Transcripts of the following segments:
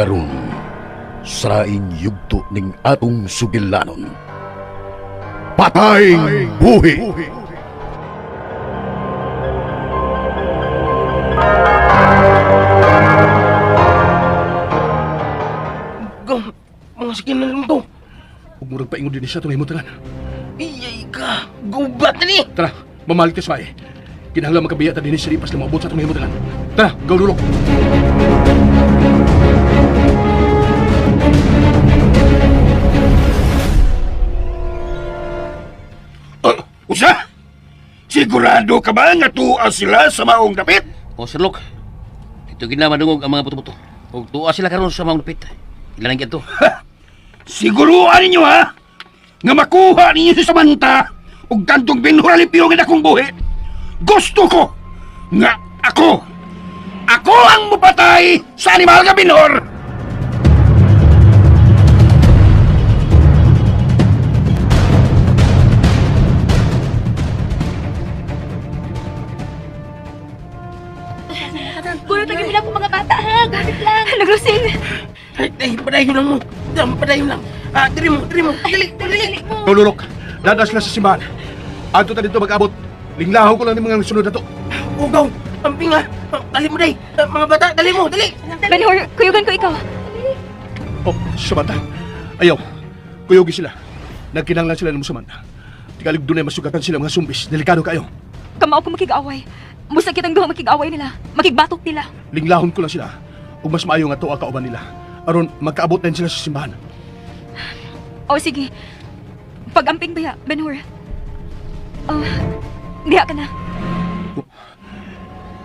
Karon, saraing yugto ning atong sugilanon. Patayng Buhi! Gam, mga sige na lang to. Huwag mo rin paingon din siya itong himutangan. Iyay ka, gubat na ni. Tara, mamalit ka sa bahay. Kinahanglan magkabiya ta din sa lipas na maabot sa itong himutangan. Tara, gawlulok. Usa? Sigurado ka ba nga tuwa sila sa maong dapit? O Sir Luke, dito gina madungog ang mga buto-buto. Ug tuwa sila karon sa mga lupit. Ilan ang to? Siguruan ninyo ha? Nga makuha ninyo si Samantha ug kantong binhuralipyo nga akong buhi. Gusto ko nga ako ako ang mupatay sa animal nga binhor. Guro, tagin mo mga bata, ha? Gamit lang. Nagrusing. Ay, ay, padayon lang mo. Dam, padayon lang. Ah, diri mo, diri mo. Dali, dali. Dali mo. Gawlulok, dadas sila sa simbahan. Adto ta dito mag-abot. Linglaho ko lang ni mga sunod na to. Ugaw, amping ha. Dali mo, day. Ah, mga bata, dali mo, dali. Benhur, kuyugan ko ikaw. Oh, Samantha. Ayaw, kuyugi sila. Nagkinanglan sila ng Samantha. Tigalig doon ay masugatan sila mga sumbis. Delikado kayo. Kamao ko makig-away. Musa kitang duha makig-away nila. Makigbatok nila. Linglahon ko lang sila. Ug mas maayo nga tuwa kauban nila. Aron magkaabot din sila sa simbahan. O sige. Pag-amping baya, Benhur. Oh, diha ka na.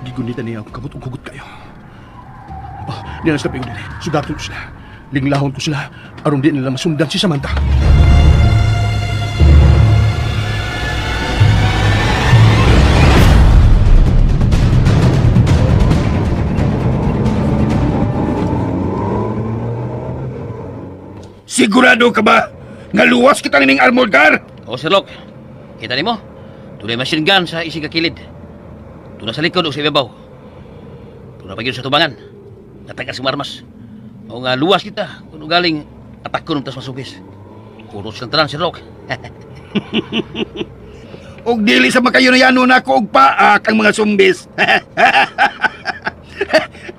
Gigunita niya ang kamot ug hugot kayo. Oh, niya na sila pingon nila. Sugaton ko sila. Linglahon ko sila. Aron di nila masundan si Samantha. Sigurado ka ba nga luwas kita ning armored car? O Sir Luke, kita nimo? Tunay machine gun sa isig ka kilid. Tuna sa likod o sa ibabaw. Tuna pa gyud sa tubangan. Natagas sa armas. O nga luwas kita kung galing atakon tas masugis. Kurot silang tanan, Sir Luke. Og dili sa makayo na yano nako og paak ang mga sumbis.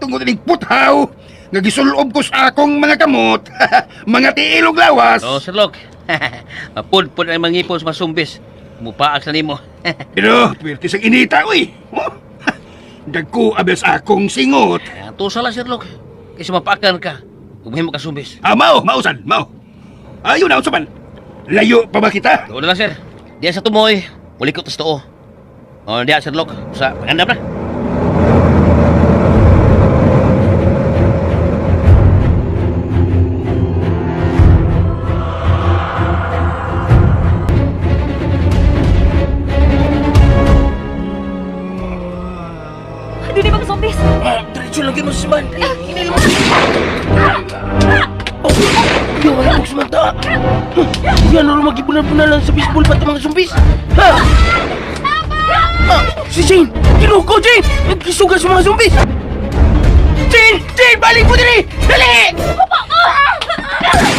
Tungod ning puthaw nga gisulob ko sa akong mga kamot, mga tiil ug lawas. O Sir Luke, mapudpud ang mangipon sa masumbis. Mupaak sa nimo. Pero puwerte sa inita uy. Oh, dagko abes akong singot. Ang tusa lang, Sir Luke. Kasi mapaakan ka. Kung mahimo ka sumbis. Ah, mao, mausan, mao. Ayo na usapan. Layo pa ba kita? Doon na lang, sir. Diyan sa tumoy, ulikot tas too. O, diyan, Sir Locke. Sa pangandam na. Doon yung mga zombies. Ah, diretso lang kayo mo sa simbahan. Dali, inil mo. Oh, yaw, ay, huwag sumanta. Yan, ano magibunan-bunan lang sa baseball bat ang mga zumbis. Ha? Ah, si Jane! Kinuko, Jane! Nagkisuga sa mga zumbis! Jane! Jane! Balik mo diri! Dali!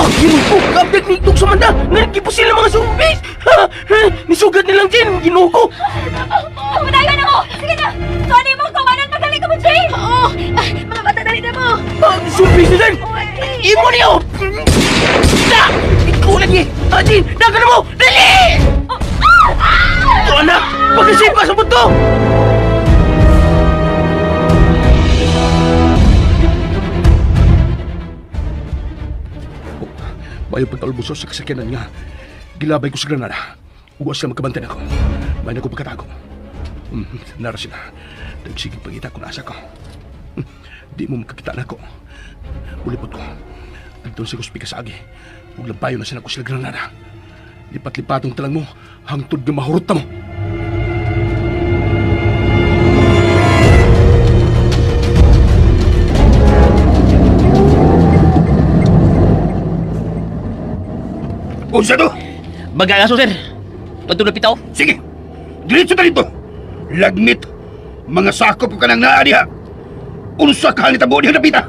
Ah, ginuko! Kapit ni Itog Sumanda! Nagkipusil ng mga zumbis! Ha? Ha? Nisugat nilang Jane! Ginuko! Padayon ako! Sige na! Sorry mo, kawanan! Magaling ka mo, Jane! Oo! Ah, mga bata, dali na mo! Ah, zumbis na Jane! Imo niyo! Na! Ikaw lagi! Ah, Jane! Dagan na mo! Dali! Ito anak! Pagkasipa sa buto! Bayo pagkaulbuso sa kasakyanan nga. Gilabay ko sa Granada. Uwas sila magkabantay ako. May ko pagkatago. Nara sila. Nagsige pagita ko na asa ko. Di mo makakita na ako. Ulipot ko. Nagdoon sa kuspika sa agi. Ug labayo na sila ko sila Granada. Lipat-lipatong talang mo. Hangtod nga mahurot ta mo. Unsa to? Baga aso, sir. Pagto na pitaw. Sige. Diretso ta dito. Lagmit. Mga sakop ko kanang naa diha. Unsa ka nitabo diha dapita?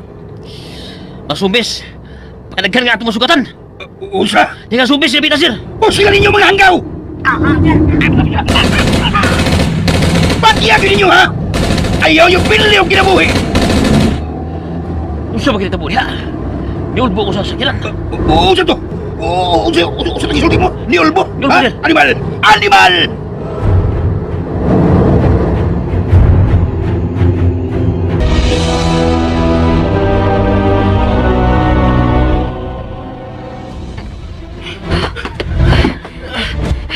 Masumbis. Pagkadaghan nga atong masugatan. Unsa? Di nga sumbis, sir, sir. Usila ninyo mga hanggaw! Patiyagin ninyo ha! Ayaw yung pinili yung kinabuhi! Unsa ba kinitabo niya? Niulbo ko sa sakilan. Unsa to? Unsa unsa to gisulti mo? Niulbo? Niulbo, Ha? sir. Animal! Animal!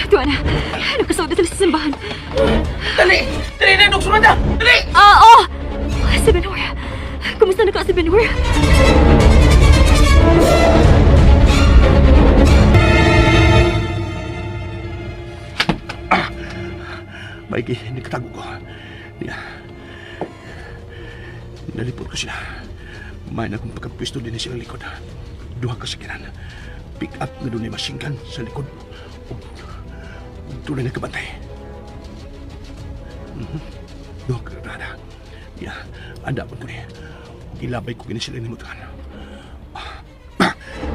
Tuwa na. Nagkasaw na sa simbahan. Dali! Dali na, Dok Samantha! Dali! Ah, oh! Si Benhur. Kumusta na ka si Benhur? Maigi, nagkatago ko. Niya. Nalipot ko sila. May na akong pagkapwisto din silang likod. Duha ka sa kiran. Pick up na doon ay machine gun sa likod. Ug tunay na kabantay. Mhm. Duha ka granada. Niya, anda ko ni. Ug ilabay ko gini sila nimutan.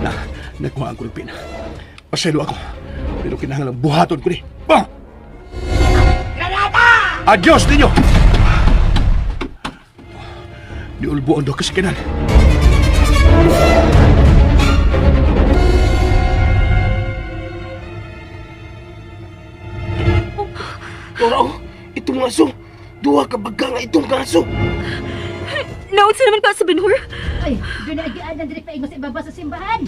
Na, nakuha ko ng pin. Paselo ako. Pero kinahanglan buhaton ko ni. Bah! Adios ninyo! Niulbo ang duha ka sa kanan. Dora, oh, itong aso. Duha ka baga nga itong aso. Naunsa naman ka si Benhur? Ay, doon na agian diri pa sa ibaba sa simbahan.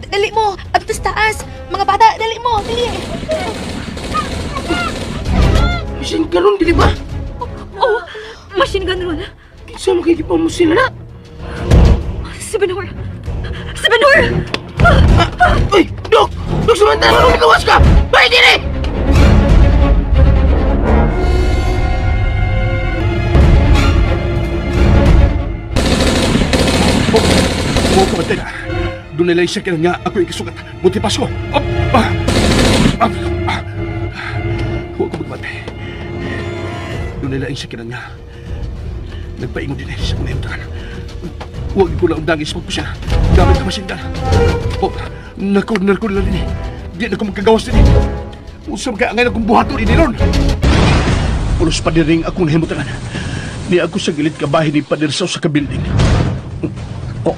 Dali mo! Adto sa taas! Mga bata, dali mo! Dali! Machine gun ron, dili ba? Oh, machine gun ron. Kinsa makikipa mo sila na? Si Benhur. Si Benhur! Uy, Dok! Dok Samantha, anong nagawas ka? Bay, dili! Mo ko na. Doon nila yung sakyan nga ako ikisugat. Buti pas ko. Op! Ah! Ah! Ah! Huwag ko magbantay. Doon nila yung sakyan nga. Nagpaingon din eh sa kung nahimtangan. Huwag ko lang dangis magpusya. Gamit ang machine gun. Oh, nakorner ko nila din eh. Di na ko magkagawas din eh. Usap kaya ngayon akong buhaton ini ron. Ulos pa rin akong nahimutangan. Ni ako sa gilid kabahin ni Pader sa usa ka building. Oh,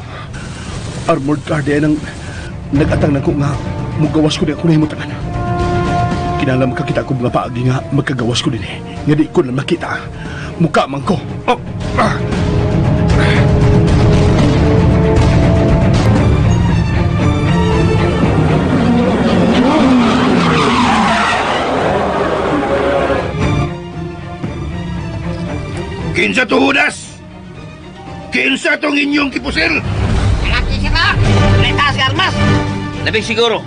armored car diyan ang nag-atang na ko nga mugawas ko di ako nahimutangan. Kinahanglan makakita ko mga paagi nga magkagawas ko din eh. Nga di ko na makita. Muka man ko. Oh, ah. Kinsa to Judas? Kinsa tong inyong kipusil? Labing siguro,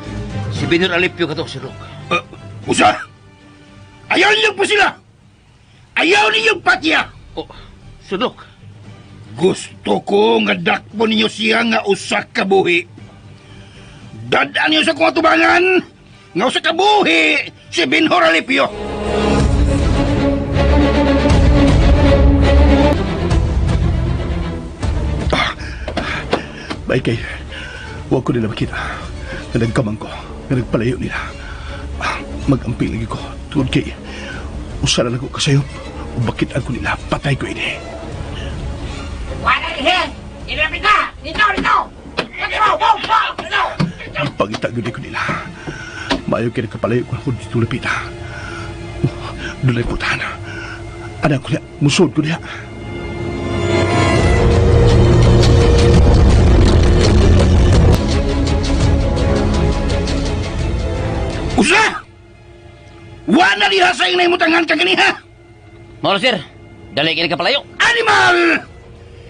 si Benhur Alipio ka to, Sir Luke. Usa! Ayaw ninyong pusila! Ayaw ninyong patya! Oh, Sir Luke. Gusto ko nga dakpo ninyo siya nga usa ka buhi. Dadaan niyo sa kong atubangan nga usa ka buhi si Benhur Alipio. Bay kay, huwag ko nila makita. Nga nagkamang ko, nga nagpalayo nila. Ah, Mag-amping lagi ko. Tungod kay, usa na lang ko kasayop. O bakit ako nila, patay ko ini. Ipangita gyud ko nila. Maayo kay nagkapalayo ko ako dito lapita. Dunay putahan. Anak ko niya, musod ko niya. Usa! Wa na diha sa inay mutangan kaganiha! Mauro, sir. Dali kayo kapalayo. Animal!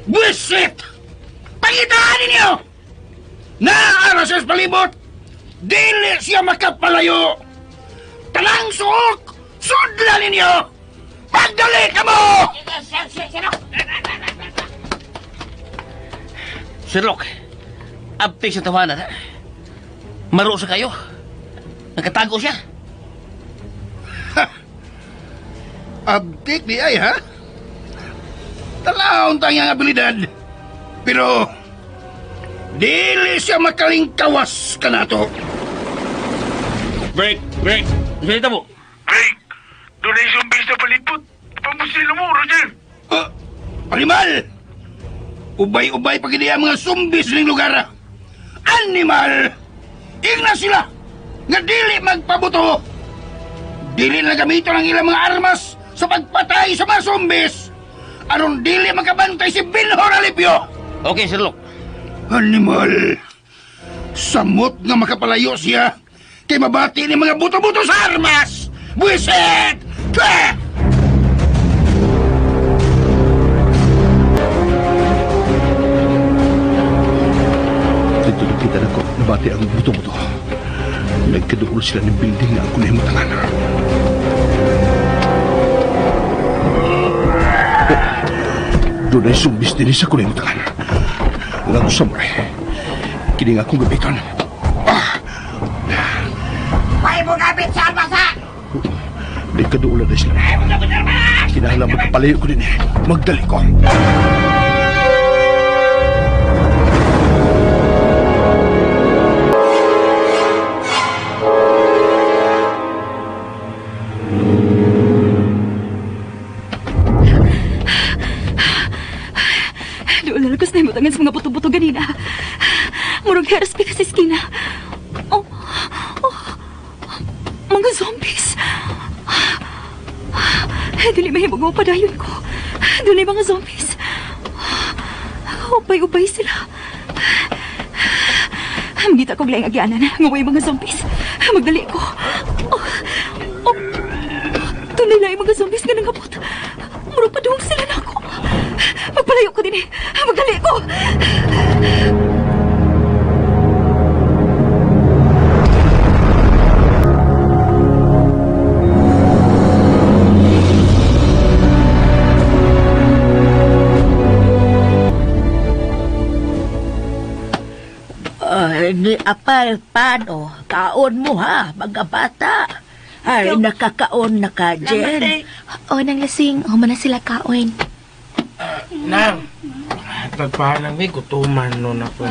Buisit! Pangitaan ninyo! Naara sa palibot! Dili siya makapalayo! Tanang suok! Sudla ninyo! Pagdali ka mo! Sir Luke, abtik sa tawanan, ha? Maro sa kayo. Nakatago siya. Abtik di ay, ha? Talaon tayang abilidad. Pero, Dili siya makalingkawas kanato. Break! Break! Salita mo! Break! Doon ay zombies na palipot. Pamusilo mo, Roger! Animal! Ubay-ubay pag hindi ang mga zombies ning lugar. Animal! Ingna sila! Nga dili magpabuto! Dili na gamiton ang ilang mga armas sa pagpatay sa mga zombies! Aron dili makabantay si Benhur Alipio! Okay, Sir Luke. Animal! Samot nga makapalayo siya kay mabati ni mga buto-buto sa armas! Buwisit! Pah! Dito nakita na ko, nabati ang buto-buto. Nagkaduol sila ng building na ako na himutangan. Oh, doon ay sumbis din sa kulay himutangan. Ang akong samurai. Kini nga akong gamiton. Ah! Why mo gamit sa armas, ha? Nagkaduol na sila. Kinahanglan magkapalayo ko din eh. Magdali ko. Doon lalagos na himutangan sa mga buto-buto ganina. Murag heras pa sa eskina. Oh, oh, mga zombies. Dili mahimong mo padayon ko. Doon ay mga zombies. Upay-upay sila. Mangita kong laing agyanan. Ngaway mga zombies. Magdali ko. Oh, oh, tunay lang mga zombies nga nangabot. Murag padung sila na ako. Magpalayo ko din eh. Magdali ko. Ay, ni Apal, paano? Kaon mo ha, mga bata. Ay, nakakaon na ka, Jen. O, nang lasing. Human na sila kaon. Nang, tagpahan may gutuman nun ako.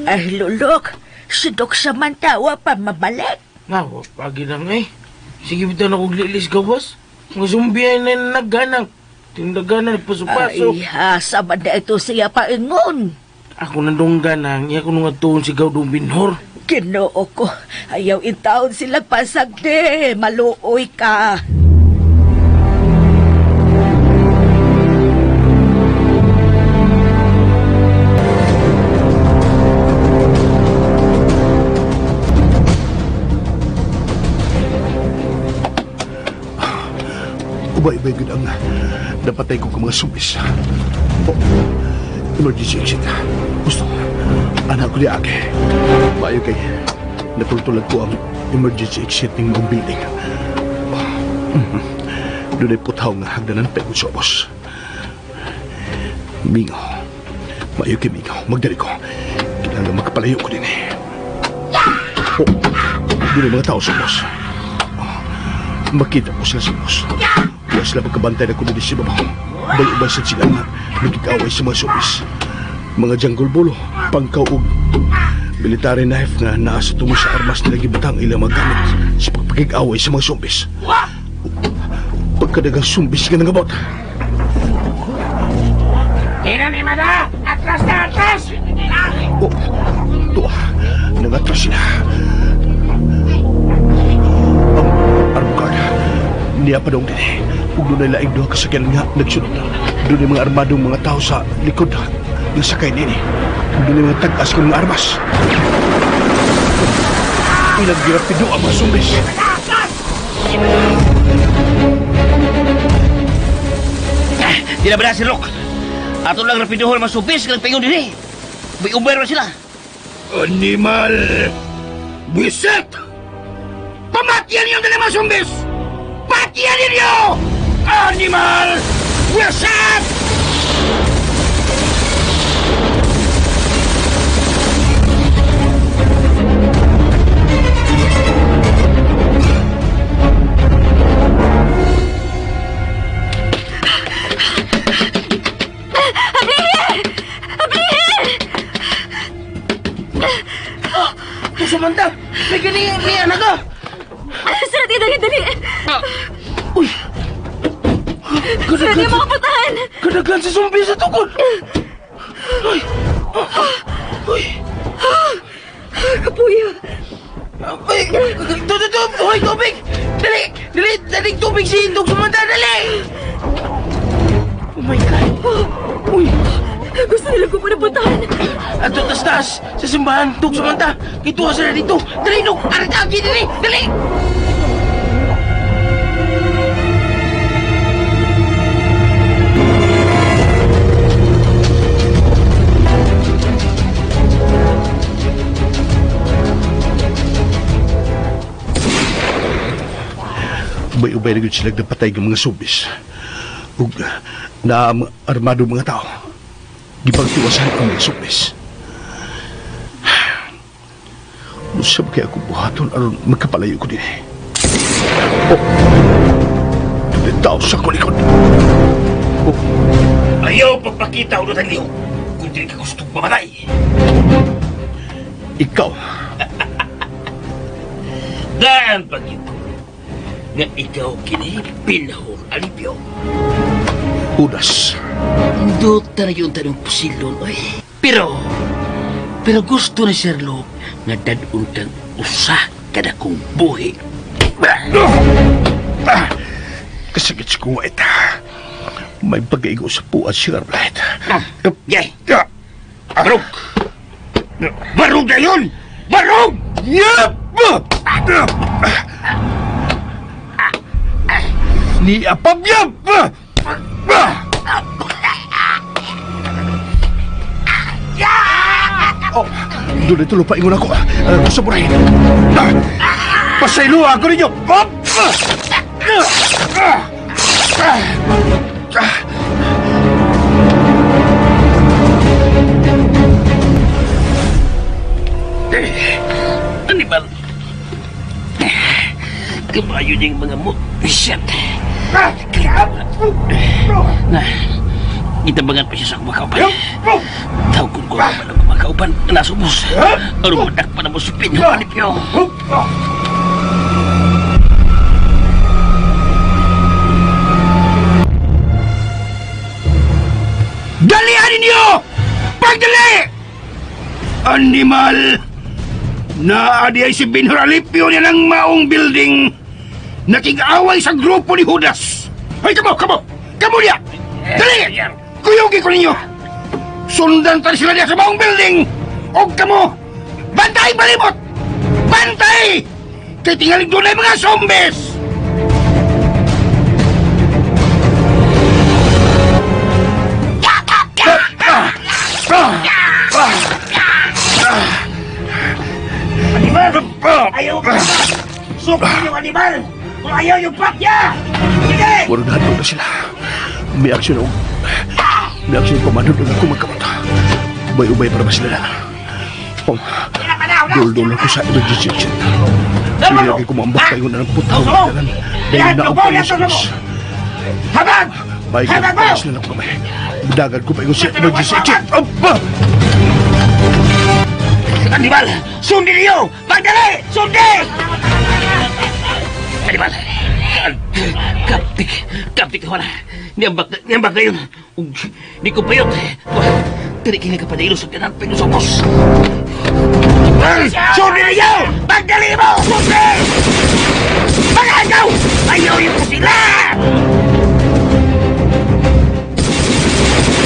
Ay, lulok, si Dok Samantha, wa pa mabalik. Na, pagi lang eh. Sige, bitan ako lilis gawas. Mga zombie ay na nagganang. Tindaganan, paso-paso. Ay, asa man na ito siya paingon. Ako nandunggan ang iya ko nung atuon si Gaudong Binhor. Ginoo ko, ayaw intaon sila pasagde. Maluoy ka. Ubay-ubay gud ang napatay ko mga sumbis. Oh, emergency exit. Gusto, anak ko di ake. Maayo kay natultulag ko ang emergency exit ng mga building. Oh, doon ay putaw nga hagdanan pa sa ubos. Mingaw. Maayo kay mingaw. Magdali ko. Kinahanglan makapalayo ko din eh. Oh, doon ay mga tao sa ubos. Oh, makita ko sila sa ubos. Wala sila magkabantay na kundi si babaw. Balik-ubay sa sila nga nagkikaway sa mga sumbis. Mga jungle bolo, pangkaw og military knife nga naa sa tumo sa armas nila gibutang ilang mga gamit sa pagpakig-away sa mga sumbis. Pagkadagang sumbis nga nangabot. Tira ni Mada! Atras na, atras! Oh, tuwa, nangatras sila. Ang arm guard, niya pa dong din. Ug dunay laing duha ka sakyan nga nagsunod. Dunay mga armadong mga tao sa likod ng sakay nini. Dunay mga tag-as ng mga armas. Ilang girapido ang mga sumbis. Di na ba si Rock? Ato lang rapidohon mga sumbis nga nagpaingon din eh. May uber na sila. Animal! Buwisit! Pamatyan niyo ang mga sumbis! Patyan ninyo! Animal! Buwisit! Ablihin! Ablihin! Samantha! May gani niya na ka! Sir, dali, dali! Uy! Sir, di mga putahan! Kadaghan sa zombie sa tukod! Uy! Uy! Kapuya! Uy! Ito, ito, ito! Uy, tubig! Dali! Dali! Dali tubig si Indog Samantha! Dali! Oh my God! Uy! Gusto nila ko muna puntahan. Ato tas taas sa simbahan, Dog Samantha! Kituha sila dito! Dali, Dog! Arit agi, dali! Dali! Ubay-ubay na sila napatay ng mga subis. Ug na armado mga tao. Gipagtiwasan ang mga subis. Usab kaya ako buhaton aron magkapalayo ko din. Oh! Dunay tao sa akong likod. Oh. Ayaw pagpakita o ng lihok kung di ka gustong mamatay. Ikaw. Daan pag ko nga ikaw kini Pinhor Alipio. Judas. Induta na yun tanong pusilon, oy. Pero gusto ni Sir Luke nga dadun kang usa kada kong buhi. Kasagit sa kong wait. May pag-aigo sa puat si Arblight. Yay! Barog! Barog na yun! Barog! Yep! Ni apab yap! Oh, doon ito lupa ingon ako. Alam ko sa buray. Pasaylo ako ninyo! Animal. Kabayo niyang mga mo. Shit. Na, itabangan pa siya sa kumakaupan. Tawag ko naman ang kumakaupan. Nasubos. Aron madakpan na mo si Pinho Alipio. Dalihan ninyo! Pagdali! Animal! Naadi ay si Benhur Alipio niya ng maong building. Nakig-away sa grupo ni Judas. Ay, kamo, kamo! Kamo niya! Dali! Kuyugi ko ninyo! Sundan ta sila niya sa maong building! Og kamo! Bantay balibot! Bantay! Kay tingaling doon ay mga zombies! Animal! Ayaw ka! Sukin yung animal! Kung ayaw yung patya! Sige! Murag nahadlok na sila. May aksyon ako. May aksyon pamanod na ako magkamot. Ubay-ubay para ba sila na? Oh, dul-dul ako sa emergency exit. Hindi ko maambak kayo na ng putaw ng dalan. Dahil na ako kayo sa bus. Habag! May Habag mo! pa sila na kamay. Dagan ko pa yung sa emergency exit. Aba! Animal! Sundin niyo! Pagdali! Sundin! Animal! Kaptik! Kaptik wala! Niyambak na yun! Di ko payot! Dili kini ka padaylo sa kanang pinusokos! Sundin niyo! Pagdali mo! Sundin! Mga agaw! Ayaw yung sila!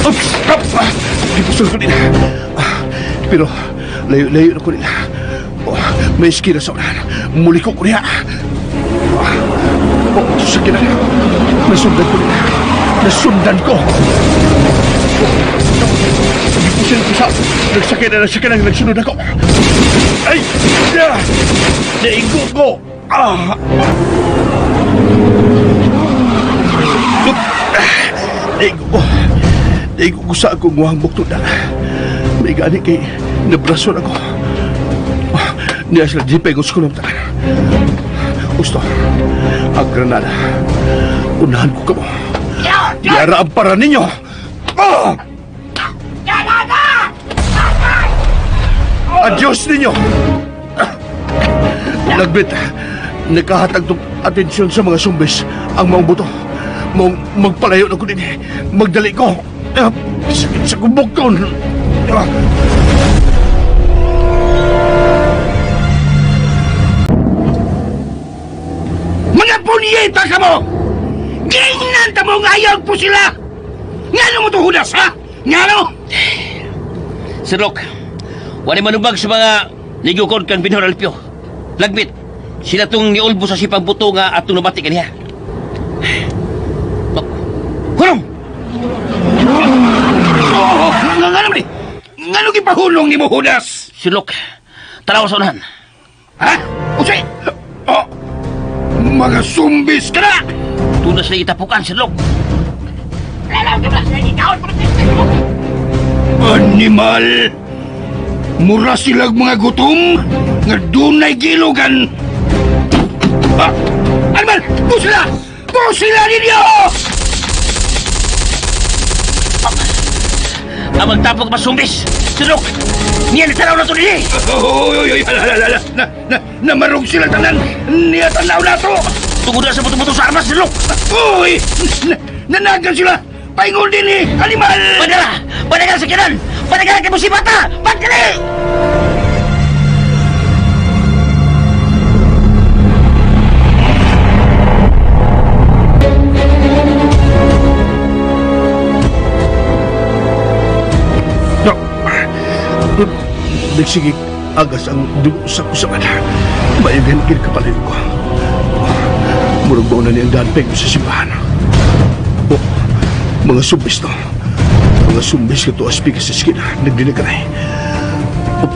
Oops! Up! Gipusol ko nila. Pero layo-layo na ko nila. Oh, may iskina sa unahan. Muli ko niya. Oh, sa kina. Nasundan ko nila. Nasundan ko. Oh, gipusil ko sa... Nagsakay na, nagsakay na, nagsunod ako. Ay! Ah! Naigo ko! Ah! Naigo ko. Naigo ko sa akong wahang buktudan. May gani kay nabrason ako. Niya sila di pegos ko ng tanan. Gusto, ang granada. Unahan ko kamo. Yara ang para ninyo. Ah! Adios ninyo! Lagbit, nagkahatag tong atensyon sa mga sumbis ang maong buto. Maong magpalayo na ko din. Magdali ko. Ah, sakit sa kubok ko. Ah. Mga punyeta ka mo! Gingnan ta mo nga ayaw po sila! Ngano mo to hudas, ha? Ngano? Sir Locke, wala manubag sa mga nigukod kang Binhor Alpio. Lagbit, sila tong niulbo sa sipang buto nga atong nabati kaniya. Lok, Hurong! Oo, nga nga naman eh. Ngano gipahulong ni mo hudas? Sir Locke, tanaw sa unahan. Ha? Usay! Oh! Mga sumbis ka na! Tunas na itapukan, Sir Locke. Animal! Mura silag mga gutom nga dunay gilugan. Ah! Animal! Busila! Busila ninyo! Ang magtapok masumbis! Sir Locke, niya na tanaw na to niya! Oy, oy, oy, hala, hala, hala. Na, na, namarog sila tanan. Niya tanaw na to. Tungod na sa buto-buto sa armas, Sir Locke! Uy! Na, nanagan sila. Paingon din eh. Animal! Padala! Padala sa kinan! Padala kay musibata! Pagkali! No. Nagsige agas ang dugo sa kusaman. Mayughan gid kapalayo ko. Murag ba na niyang daan peg sa simbahan. Oh, mga sumbis to. Mga sumbis ka to aspika sa eskina. Nagdinagaray. Oh,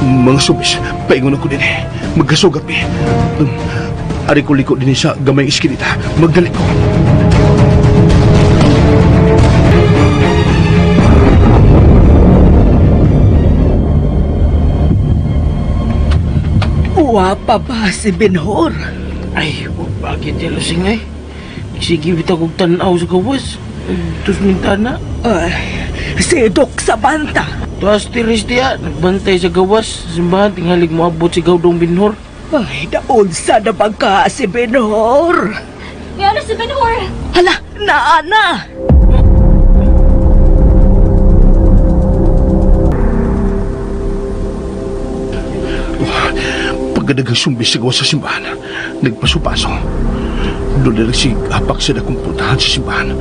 mga sumbis, paingon ako din eh. Magkasugat mi. Ari ko liko din sa gamay eskinita. Magdali ko. Uwa pa ba si Benhor? Ay, bakit yan lusing ay? Sige, bitag og tanaw sa gawas. Tus mintana. Ay, si Dok Samantha. Tuas tiris diya, nagbantay sa gawas. Sa Simbahan, tinghalig mo abot si Gawdong Binhor. Ay, naunsa na bangka si Benhor. Nga na si Benhur! Hala, naa na. Pagkadagang sumbis sa gawas sa simbahan, nagpaso-paso. Doon na lang si hapak sa dakong puntahan sa simbahan.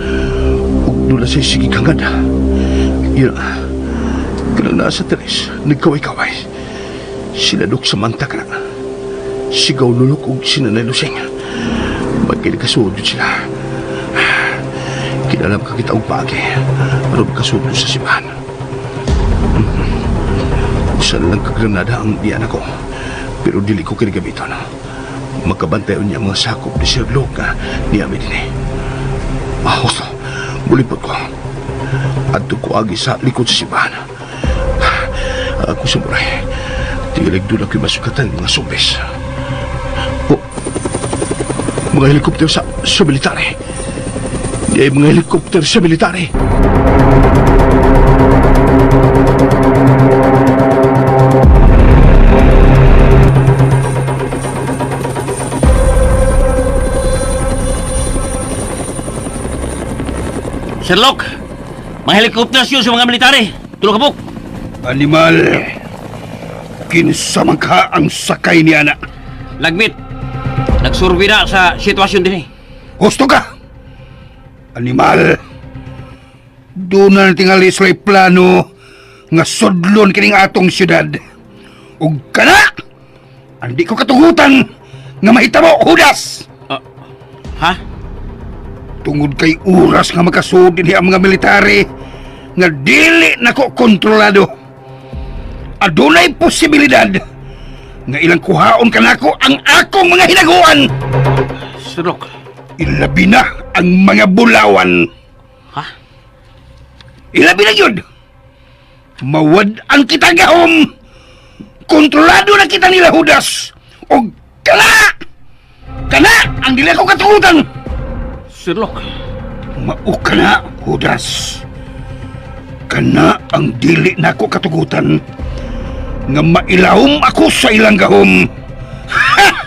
Ug doon na siya sige kangad. Yun, kanang nasa teres, nagkaway-kaway. Sila dok sa manta ka na. Sigaw lulok ug sinanay lusing. Magkilikasuod yun sila. Kinalam ka kita og paagi. Aron kasuod sa simbahan. Usa na lang ka granada ang diyan ako. Pero dili ko kini gamiton. Magkabantay niya mga sakop ni Sir Luke niya mi dinhi. Ah, husto. Mulipot ko. Adto ko agi sa likod sa simbahan. Ako sa muray. Tigalig doon ako'y masukatan mga sumbis. Oh, mga helikopter sa military. Di ay mga helikopter sa military. Sir Locke, mga helicopters yun sa mga military. Tulog kabuk. Animal! Kinsa man ka ang sakay ni ana. Lagmit, nagsurvey na sa sitwasyon din eh. Husto ka! Animal! Doon na tingali sila'y plano nga sudlon kining atong syudad. Ug kana! Andi ko katugutan nga mahitabo hudas! Ha? Tungod kay oras nga makasud dinhi ang mga military nga dili nako kontrolado. Adunay posibilidad nga ilang kuhaon kanako ang akong mga hinaguan. Sir Locke, Ilabi na ang mga bulawan. Ha? Ilabi na yun. Mawad ang kita gahom. Kontrolado na kita nila hudas. O kana! Kana ang dili ko katugutan. Sir Locke. Mao kana hudas. Kana ang dili nako katugutan nga mailahom ako sa ilang gahom. Ha!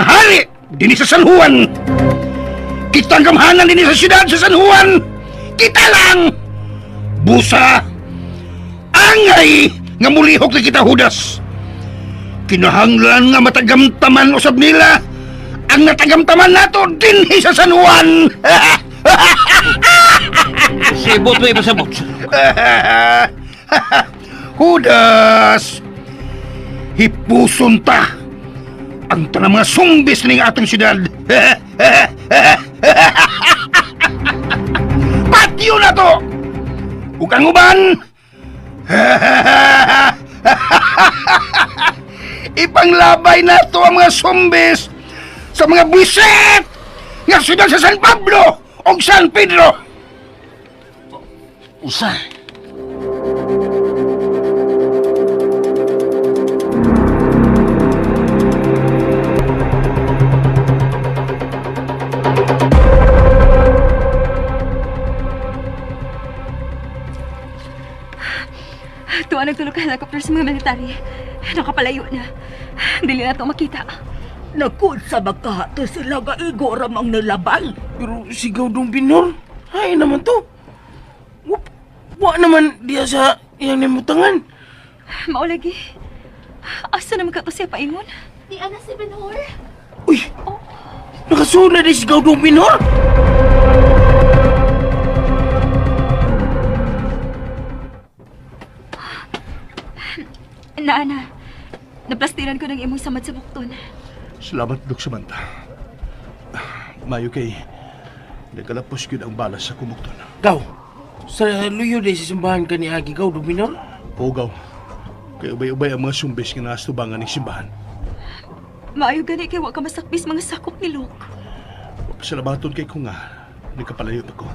Ang hari dinhi sa San Juan. Kita ang gamhanan dinhi sa siyudad sa San Juan. Kita lang. Busa. Angay nga mulihok na kita, Judas. Kinahanglan nga matagamtaman usab nila ang natagamtaman nato dinhi sa San Juan. Sibot mo ipasabot. Judas, hipuson ta ang tanang mga sumbis ning atong siyudad. Patyo na to! Ug ang uban, ipanglabay na to ang mga sumbis sa mga buwisit nga siyudad sa San Pablo o San Pedro. Usa. Tuwa nagtulog ka helicopter sa mga military. Nakapalayo na. Dili na to makita. Naku, sa magkahato sila nga igo ramang nilabay. Pero sigaw dong Binhor, hay naman to. Wa naman diya sa iyang nimutangan. Maulagi. Asa naman ka to siya paingon? Di ana si Benhur. Uy, nakasunod na sigaw dong Binhor. Naana, naplastiran ko ng imong samad sa bukton. Salamat, Dok Samantha. Mayo kay nagkalapos yun ang balas sa kumukton. Gaw, sa luyo day sa simbahan ka ni Agi gaw dong Binhor. Pugaw. Kay ubay-ubay ang mga sumbis nga nastubangan ng simbahan. Maayo gani kay wa ka masakbis mga sakop ni Luke. Pasalamaton kay ko nga nagkapalayo pa ko.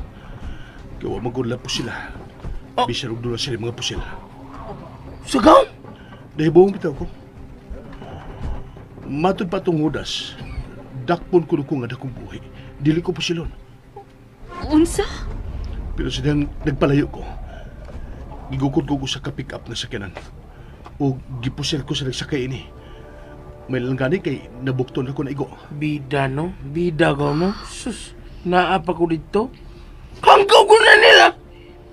Kay wa magudla po sila. Oh. Bisan og dula sila mga pusil. Sagaw? Nahibuong bitaw ko. Matod pa tong Judas, dakpon ko ko nga dakong buhi. Dili ko pusilon. Unsa? Pero sa dihang nagpalayo ko, gigukod ko ko sa ka-pick up na sakyanan. O gipusil ko sa nagsakay ini. May lang gani kay nabukton ako na igo. Bida no? Bida gaw no? Sus, naa pa ko dito. Hanggaw ko na nila!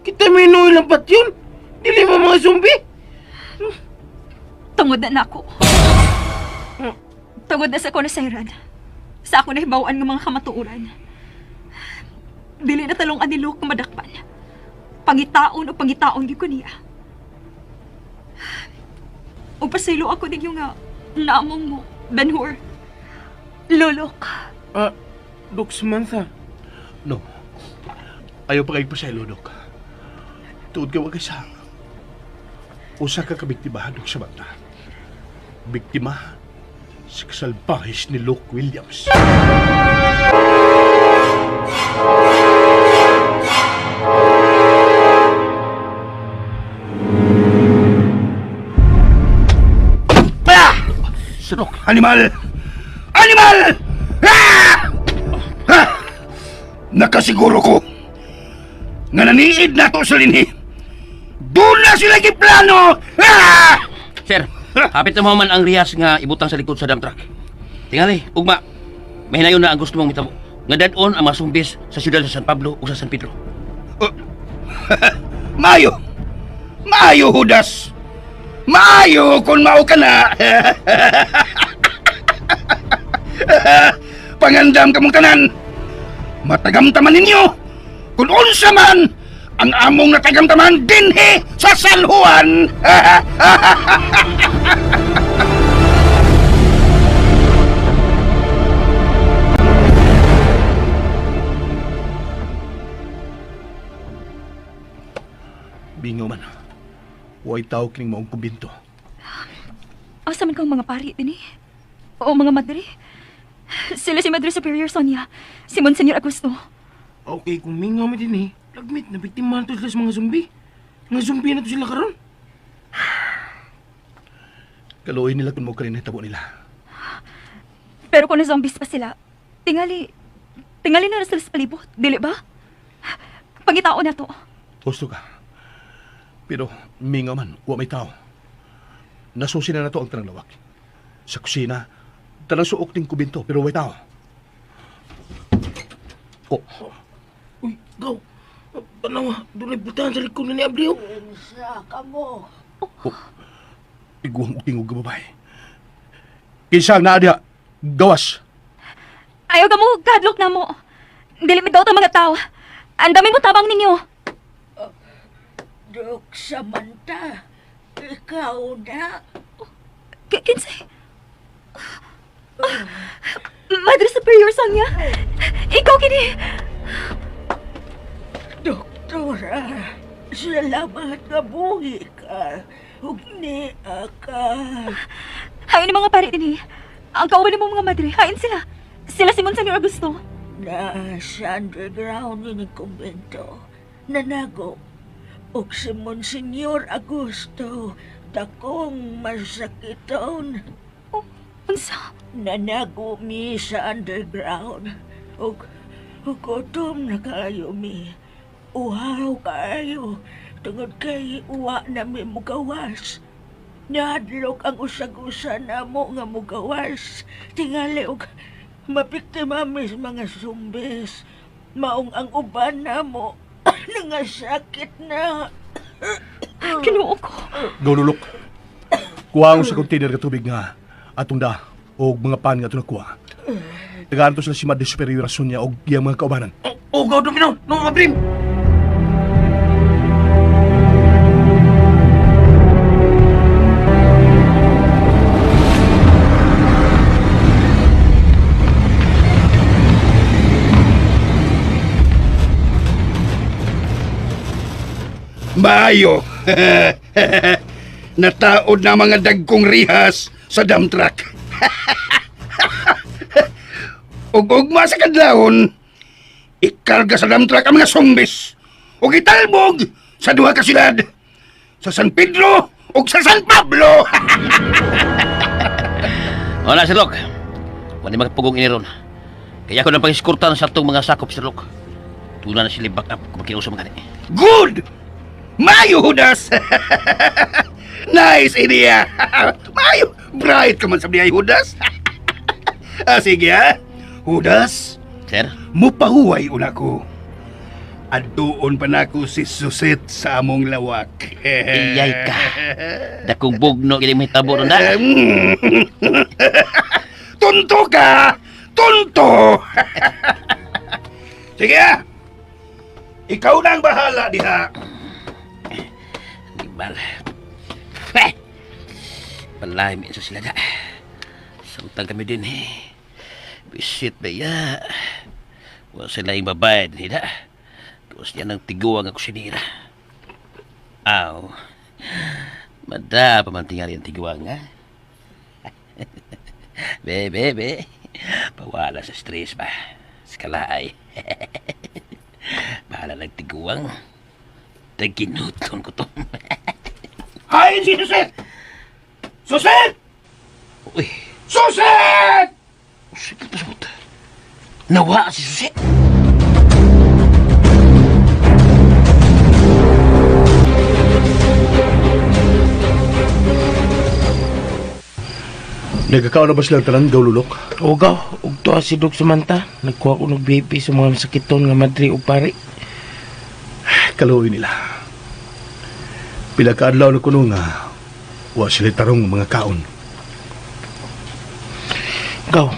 Kita minuwi lang pat yun. Dili mo mga zombie. Tungod na nako. Tungod na sa ko na sayran. Sa ako nahibaw-an ng mga kamatuoran. Dili na talong ani Luke madakpan. Pangitaon o pangitaon gyud ko niya. O pasaylo ako ninyo nga naamong mo, Benhur. Lolok. Dok Samantha. No. Ayaw pa kayo pasaylo, Dok. Tuod ka wag sa. Usa ka kabiktima, Dok Samantha. Biktima sa kasalbahis ni Luke Williams. Ah! Sunok! Animal! Animal! Ah! Ah! Nakasiguro ko nga naniid na to sa linhi. Doon na sila giplano! Ah! Sir, hapit na man ang riyas nga ibutang sa likod sa dump truck. Tingali, ugma. Mahinayon na ang gusto mong mitabo. Nga dad-on ang mga sumbis sa siyudad sa San Pablo o sa San Pedro. Maayo! Maayo, Judas! Maayo kung mao ka na! Pangandam kamong tanan! Matagamtaman ninyo! Kung unsa man ang among natagamtaman dinhi sa San Juan! Bingaw man. Huwag tao kining maong kumbinto. Asa man kang mga pari dinhi? O mga madre? Sila si Madre Superior Sonia, si Monsignor Augusto. Okay, kung mingaw mo din eh. Lagmit, nabiktima na to sila sa mga zombie. Mga zombie na to sila karon. Kaluoy nila kung mo kanina tabo nila. Pero kung na zombies pa sila, tingali na sila sa palibot, dili ba? Pangitao na to. Gusto ka. Pero mingaw man, wa may tao. Nasusi na to ang tanang lawak. Sa kusina, Tanang suok ning kubinto, pero way tao. Oh, Uy, gaw. Tanawa, dunay butahan sa likod ni Abdi. Oh. Unsa ka mo? Iguang utingog ka babae. Kinsa ang naa diha? Gawas. Ayaw ka mo, kadlok na mo. Dili mi daw mga tao. Ang dami mo tabang ninyo. Dok Samantha, ikaw na. Kinsay? Madre Superior Sonia, ikaw kini. Doktora, salamat nga buhi ka. Ug niya ka. Hain ni mga pare dinhi. Ang kauban nimo mga madre, hain sila. Sila si Monsignor Augusto. Na sa underground ni kumbento. Nanago. Ug si Monsignor Augusto, dakong masakiton. Oh, unsa? Nanago mi sa underground. Ug gutom na kayo mi. Uhaw kayo. Tungod kay uwa na mi mugawas. Nahadlok ang usag-usa namo nga mugawas. Tingali og mabiktima mi sa mga zumbis. Maong ang uban namo nangasakit na. Kinuo ko. Gaw lulok. Kuha sa container nga tubig nga atong da og mga pan nga atong nakuha. Tagaan to sila si Madre Superior Sonia og iyang mga kaubanan. Oh, gaw, Domino. No, Abrim. Maayo. Nataod na mga dagkong rihas sa dump truck. Ug ugma sa kadlawon, ikarga sa dump truck ang mga zombies ug italbog sa duha ka syudad, sa San Pedro ug sa San Pablo. Wala, Sir Lok. Wala magpugong iniron. Kaya ako nang pangiskurtan sa atong mga sakop, Sir Lok. Tuna na sila back up kung makinuso mga gani. Good! Maayo, Judas! Nice idea! Maayo! Bright ka man sa biyay, Judas! Sige, ha? Judas, Sir? mupahuway una ko. Adtuon pa nako si Suset sa among lawak. Iyay ka. Dakong bugno kini mahitabo ron na. Tunto ka! Tunto! Sige ah! Ikaw na ang bahala diha. Ibal. Eh! Balay, minsan sila na. Samtang kami din eh. Bisit ba ya? Wala sila yung babae din na. Tapos niya ng tiguang ang kusinira. Aw. Mada pa man tingali ang tiguang ha? Be, be, be. Pawala sa stress ba? Sa kalaay. Bahala lang tiguang. Taginuton ko to. Hain si Suset! Suset! Uy, Suset! sige pa sa Nawa si Susi. Nagkakaon na ba silang tanan, gaw lulok? O gaw, ug tuwa si Dok Samantha. Nagkuha ko ng baby sa mga masakiton nga madre o pare. Kaluoy nila. Pila ka adlaw na kuno nga wa sila tarong mga kaon. Gaw,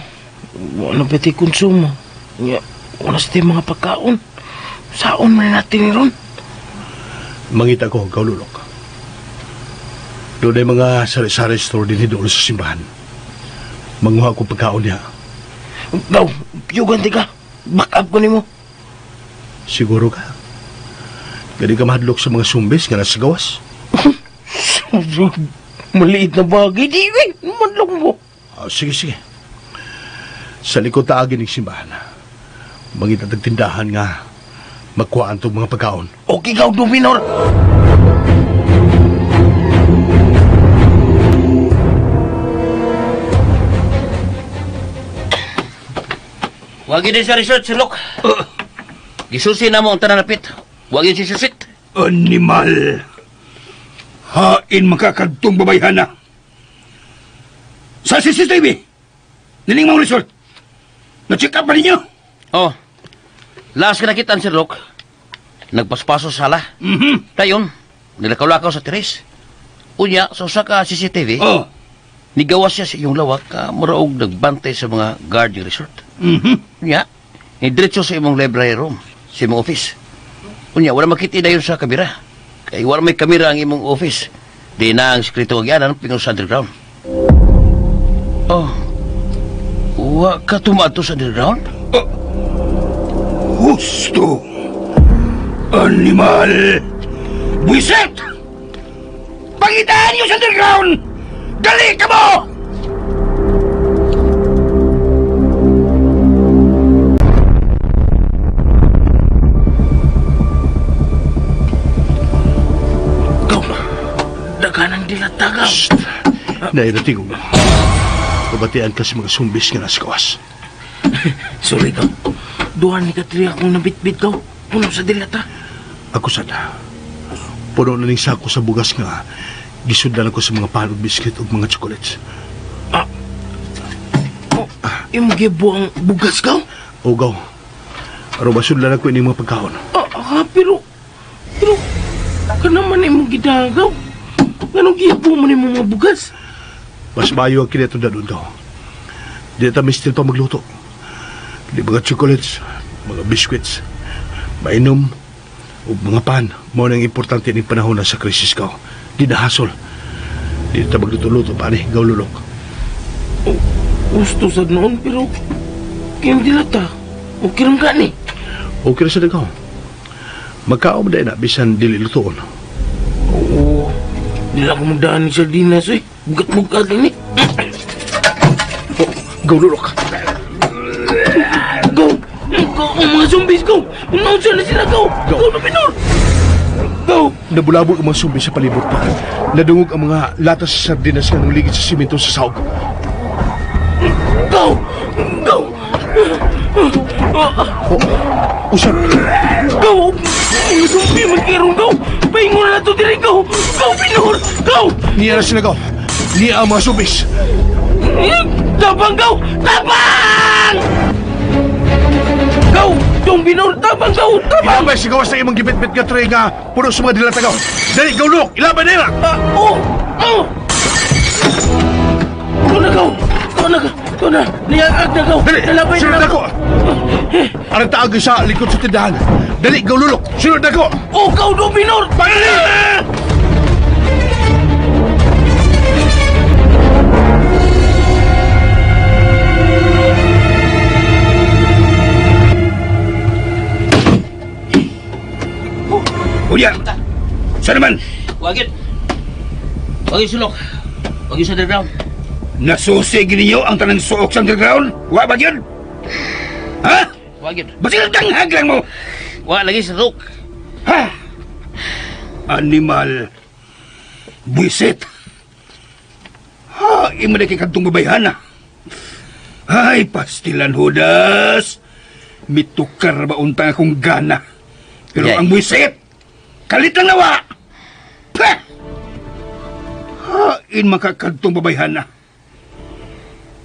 wala pa ti konsumo. Nga, wala sa ti mga pagkaon. Saon man natin ni ron? Mangita ko, gaw lulok. Doon ay mga sari-sari store din doon sa simbahan. Manguha ko pagkaon niya. Gaw, yugan ti ka. Back up ko nimo. Siguro ka. Gani ka mahadlok sa mga sumbis nga nasa gawas. Maliit na bagay. Di, eh, madlok mo. Sige, sige. Sa likod taagin ng simbahan. Mangita tag tindahan nga magkuhaan tong mga pagkaon. Okay, gaw, Dominor. Wag yun sa resort, Sir Lok. Gisusi na mo ang tanan napit. Wag yun si Susit. Animal! Hain makakadtong babayhana. Sa CCTV! Nining mga resort. Na-check up ba ninyo? Oh. Last ka nakita si Rock. Nagpaspaso sa sala. Mhm. Dayon, nilakaw-lakaw sa teres. Unya, sa usa ka CCTV, Oh. nigawas siya sa iyong lawak ka muraog nagbantay sa mga guard ng resort. Mhm. Unya, nidiretso sa imong library room, sa imong office. Unya, wala makita dayon sa kamera. Kay wala may kamera ang imong office. Di na ang sekreto agyanan pingon sa underground. Oh. Wa ka tumato sa underground? Husto. Animal. Buiset! Pangitaan niyo sa underground! Dali ka mo! Gaw, daghanang dilata, gaw. Nairating ko. Kabatian ka sa mga sumbis nga nasa kawas. Sorry, gaw. Duhan ni Katri akong nabitbit, gaw. Puno sa dilata. Ako sada. Puno na ning sako sa bugas nga gisudlan ako sa mga pan ug biscuit ug mga chocolates. Oh, imong gibuang bugas, gaw? O gaw. Aron masudlan ako ining mga pagkaon. Pero, pero, kanaman imong gidagaw. Nganong gibo mo nimo mga bugas? Mas maayo ang kinetong dadon gaw. Di ta mistil pa magluto. Di mga chocolates, mga biscuits, mainom, ug mga pan. Mao nang importante ning panahon na sa krisis gaw. Di na hasol. Di ta magluto-luto pa ni gaw lulok. Oh, gusto sad noon, pero, kayong dilata. Okay lang ka ni. Okay ra sa dagaw. Magkaon man na bisan dili lutoon. Oo, di lang ako magdaan ni sardinas, eh. Bugat-bugat lang ni. Oh, gaw lulok. Go! Go! Ang mga zombies, go! Unaunsa na sila, go! Go. Go, na Pinor! Go! Nabulabog ang mga sumbi sa palibot pa. Nadungog ang mga latas sa sardinas nga nangligid sa simento sa sahog. Go! Go! Oh, usap! Go! Mga zombie, magkirong, go! Pahingon na to diri, go! Go, Pinor! Go! Niya na sila gaw. Niya ang mga sumbis. Tabang, go! Tabang! Go! Dong Binor, tabang, go! Tabang! Ilabay sa gawas na imong gibit-bit nga tray nga puno sa mga dilata gaw. Dali, gaw lulok! Ilabay nila! Oh! Oh! Go na, go! Go na, go na! Niyaag na, go! Dali! Nalabay Sunod na ako! Arang taag sa likod sa tindahan. Dali, gaw lulok! Sunod ako! Oh, go, Dong Binor! Pagdali! Unya! Saan naman? Wagit. Wagit sulok. Wagit sa underground. Nasusig ninyo ang tanang suok sa underground? Wa ba yun? Ha? Wagit. Basil tanghag lang mo! Wa lagi sa Rock. Ha? Animal. Buisit. Ha, imo na kay kadtong babayhana. Ay, pastilan hudas. Mitukar ba untang akong gana. Pero Yay. ang buisit, kalit lang nawa. Pah! Hain makakadtong babayhana.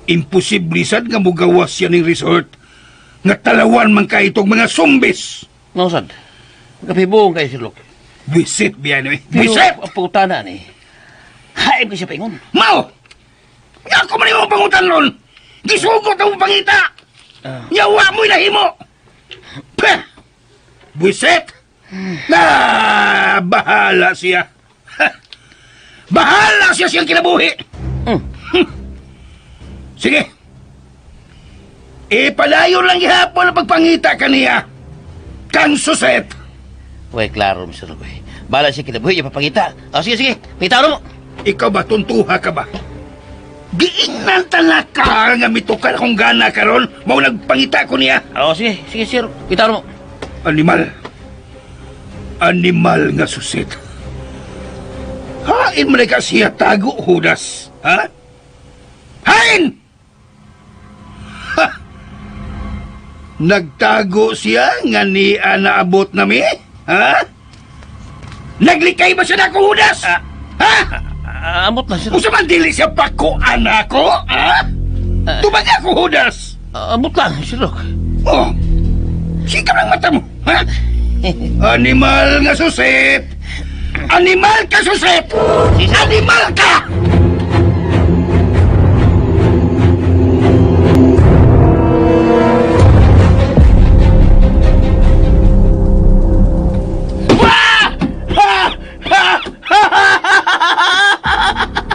Imposible sad nga mugawas siya ning resort. Nga talawan man kay itong mga zumbis. Nausad. Kapibuong kay si Rock. Buisit biyan eh. Pero Buisit! ang pangutana ni, haib ka siya paingon. Mao! Ako man imong pangutan ron! Gisugot ang pangita! Yawa mo'y nahimo! Peh! Buisit! Na bahala siya! Ha! Bahala siya siyang kinabuhi! Mm. Sige! Ipalayo lang gihapon ang pagpangita kaniya! Kang suset! Way, klaro, Mr. Rock. eh. Bahala siya kinabuhi, ipapangita. Oh, sige, sige. Pangita mo. Ikaw ba, tuntuha ka ba? Giingnan talaka nga mitukar akong gana karon, mao nagpangita ko niya. Oh, sige, sige, sir. Pangita mo. Animal. Animal nga susit. Hain man ka siya tago, Judas. Ha? Hain! Ha! Nagtago siya nga ni naabot nami? Ha? Naglikay ba siya na ako, Judas? Ha? Amot na, sir. Usa man dili siya pakuan ako, ha? Tubag ako, Judas! Ambot lang, Sir Luke. Oh! Sikap ng mata mo, ha? Animal nga susip! Animal ka, susip! Animal ka!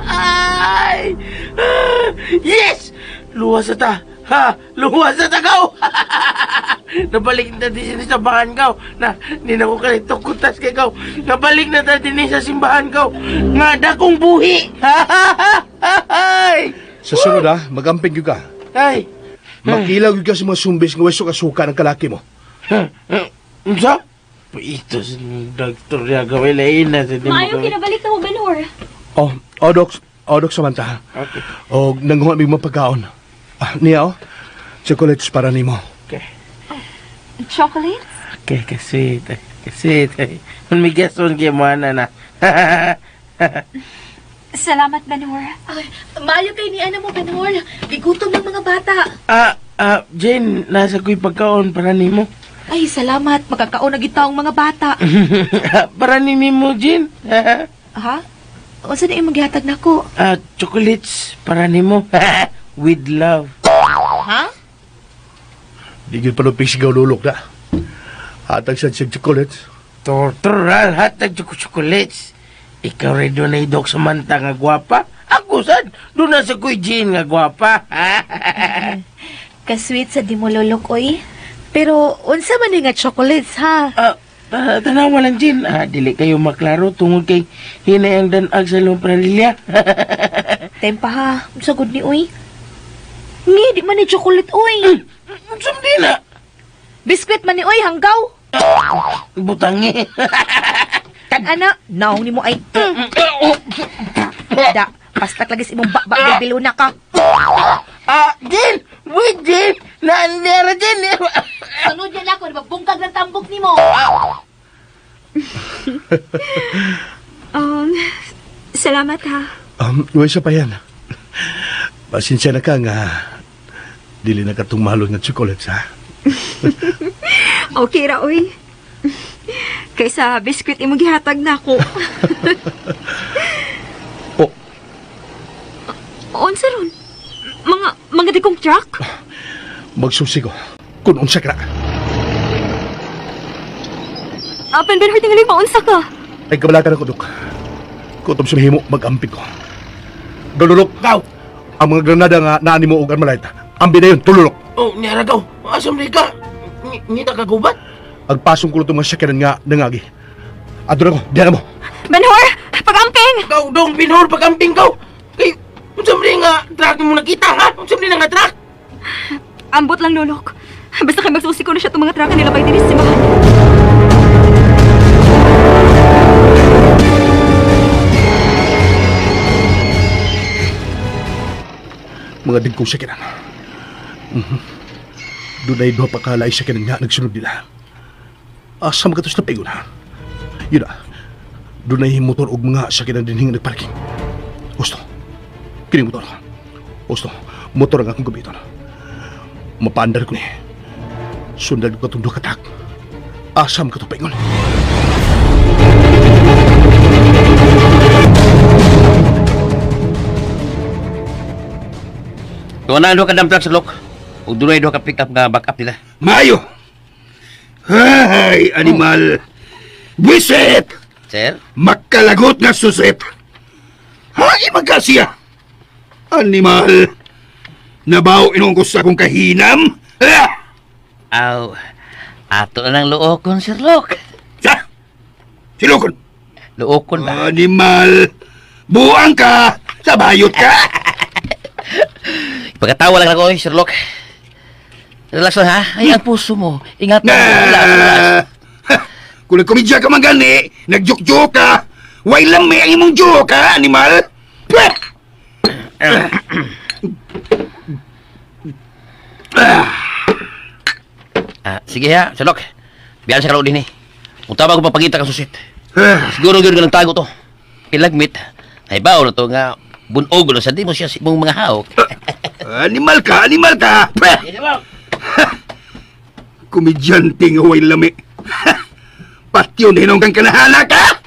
Ay! Yes! Luwas na ta! Ha! Luwas na ta kaw! Nabalik na din sa simbahan kaw. Na, hindi na ko kalito kutas kay kaw. Nabalik na ta din sa simbahan kaw. Nga dakong buhi! Ay! Sa sunod ha, magamping gyud ka. Ay! Makilaw gyud ka sa mga sumbis nga way suka-suka ng kalaki mo. Unsa? Ito sa doktor niya gawin lain na sa Maayo kinabalik na mo, Benhur. Oh, oh, Dok. Oh, Dok Samantha. Okay. Og nanguha mig mga pagkaon. Ah, niya oh. Chocolates para nimo. Okay. Chocolate? Okay, kasi kasi kung may gason kay mo ana na. Salamat, Benhur. Ay, maayo kay ni ana mo, Benhur. Gigutom ng mga bata. Jane, nasa ko'y pagkaon para nimo. Ay, salamat. Magkakaon na gid taong mga bata. Para ni nimo, Jane. Ha? Unsa na imong gihatag nako? Chocolates para nimo. With love. Ha? Di gyud palupig sigaw lulok na. Hatag sa siyag chocolates. Tortural hatag chocolates. Ikaw rin doon ay Dok Samantha nga gwapa. Ako sad, doon na sa ko'y Jane nga gwapa. Kasweet sa di mo lulok, oy. Pero unsa man ni nga chocolates, ha? Tanawa lang, Jane. Dili kayo maklaro tungod kay hinay ang danag sa Lompralilla. Tempa ha, unsa gud ni oy? Ngi, di man ni chocolate, oy. Unsa man din na? Biskwit man ni oy, hanggaw. Butangi. Kan-ana, naong nimo ay. Da, pastak lagi sa imong bakbak biluna ka. Jane! Wait, Jane! Naandera, Jane! Sunod yan ako, magbungkag ng tambok nimo. Salamat ha. Way sa pa yan. Pasensya na ka nga. Dili na katong mahalon nga chocolates ha. Okay ra, oy. Kaysa biskwit imong gihatag na ako. Oh. Unsa ron? Mga dikong truck? Magsusi ko. Kung unsa ka na. Apan Benhur, tingali maunsa ka. Ay kabalakan ako, Dok. Kutob sa mahimo, mag-amping ko. Galulok. Gaw! Ang mga granada nga naani mo og armalite. Ambi na yun, tululok. Oh, niyara gaw. Asam di ka? Ngita ka gubat? Agpasong ko itong mga sakyanan nga nangagi. Adto na ko, diyan na mo. Benhur, pag-amping! Gaw, dong, Benhur, pag-amping gaw. Kay, unsa man nga truck mo nakita, ha? Unsa man nga truck? Ambot lang, lulok. Basta kay magsusi ko na siya itong mga truck nila bay dinis sa simbahan. Mga dingkong sakyanan. Doon ay duha pa kalay sakyanan nga nagsunod nila. Asa magatos na paigon ha? Yun na. Doon ay motor og mga sakyanan din nga nagparking. Gusto. Kini motor. Gusto. Motor ang akong gamiton. Mapaandar ko ni. Sundan ko itong duha ka truck. Asam ka to paingon. Tuwa na duha ka dump truck sa Lok. Ug dunay duha ka pick up nga back up nila. Maayo! Ay, animal! Buisit! Sir? Makalagot nga susip! Hay, magkasiya! Animal! Nabaw inong ko sa akong kahinam? Ah! Aw, ato na lang luokon, Sir Lok. Sa? Silokon! Luokon ba? Animal! Buang ka! Sa bayot ka! Pagkatawa lang ako, Sir Lok. Relax lang, ha? Ay, ang puso mo. Ingat mo. Na! Relax, relax. Ha! Kung nagkomedya ka man gani, nagjoke-joke ka, way lami ang imong joke, ha, animal? Pweh! Sige ha, Sir Lok. Biyan sa kalod din eh. Kung tama ko papagita kang susit. Ah. Siguro yun ka nagtago to. Ilagmit. Ay, baon na to nga bunog na sa di mo siya sa imong mga hawk. Animal ka, animal ka. Komedyante nga huwag lami. Patyon hinong kang kanahala ka!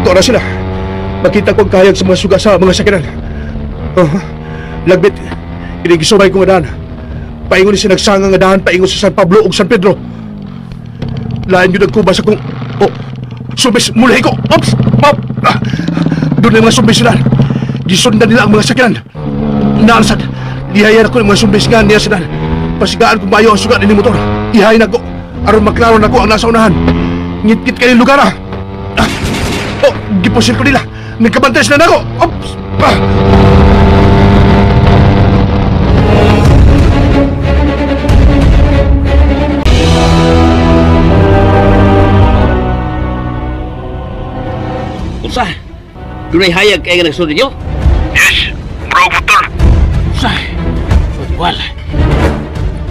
Tora sila. Makita ko ang kahayag sa mga suga sa mga sakyanan. Oh, lagbit, inigisubay ko nga daan. Paingon ni sinagsanga nga daan, paingon sa San Pablo ug San Pedro. Lain yun ang kuba sa kong... Oh, sumbis, muli ko! Ops! Pop! Ah, doon na yung mga sumbis sila. Gisundan nila ang mga sakyanan. Naarsad, lihayan ako ng mga sumbis nga niya sila. Pasigaan kong mayo ang suga ni motor. Ihayin ako, aron maklaro na ko ang nasa unahan. Ngit-ngit kayo lugar ah! Ah! Oh, gipusil ko nila. Nagkabantay sila nako. Ops! Ah! Unsa? Dunay hayag kay nga nagsunod ninyo? Yes, bro, motor. Unsa? Wal.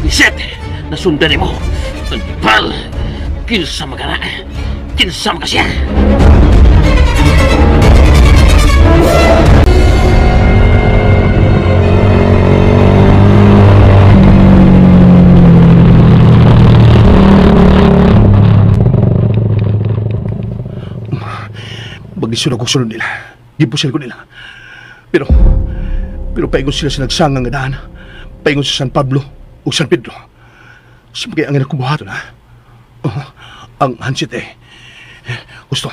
Iset, nasundan nimo. Pal. Kinsa magana? Kinsa makasya? Baglisod ako sunod nila. Gipusil ko nila. Pero, pero paingon sila sa nagsanga nga daan. Paingon sa San Pablo o San Pedro. Siyempre ang inakubuhato na. Oh, ang handset eh. Gusto,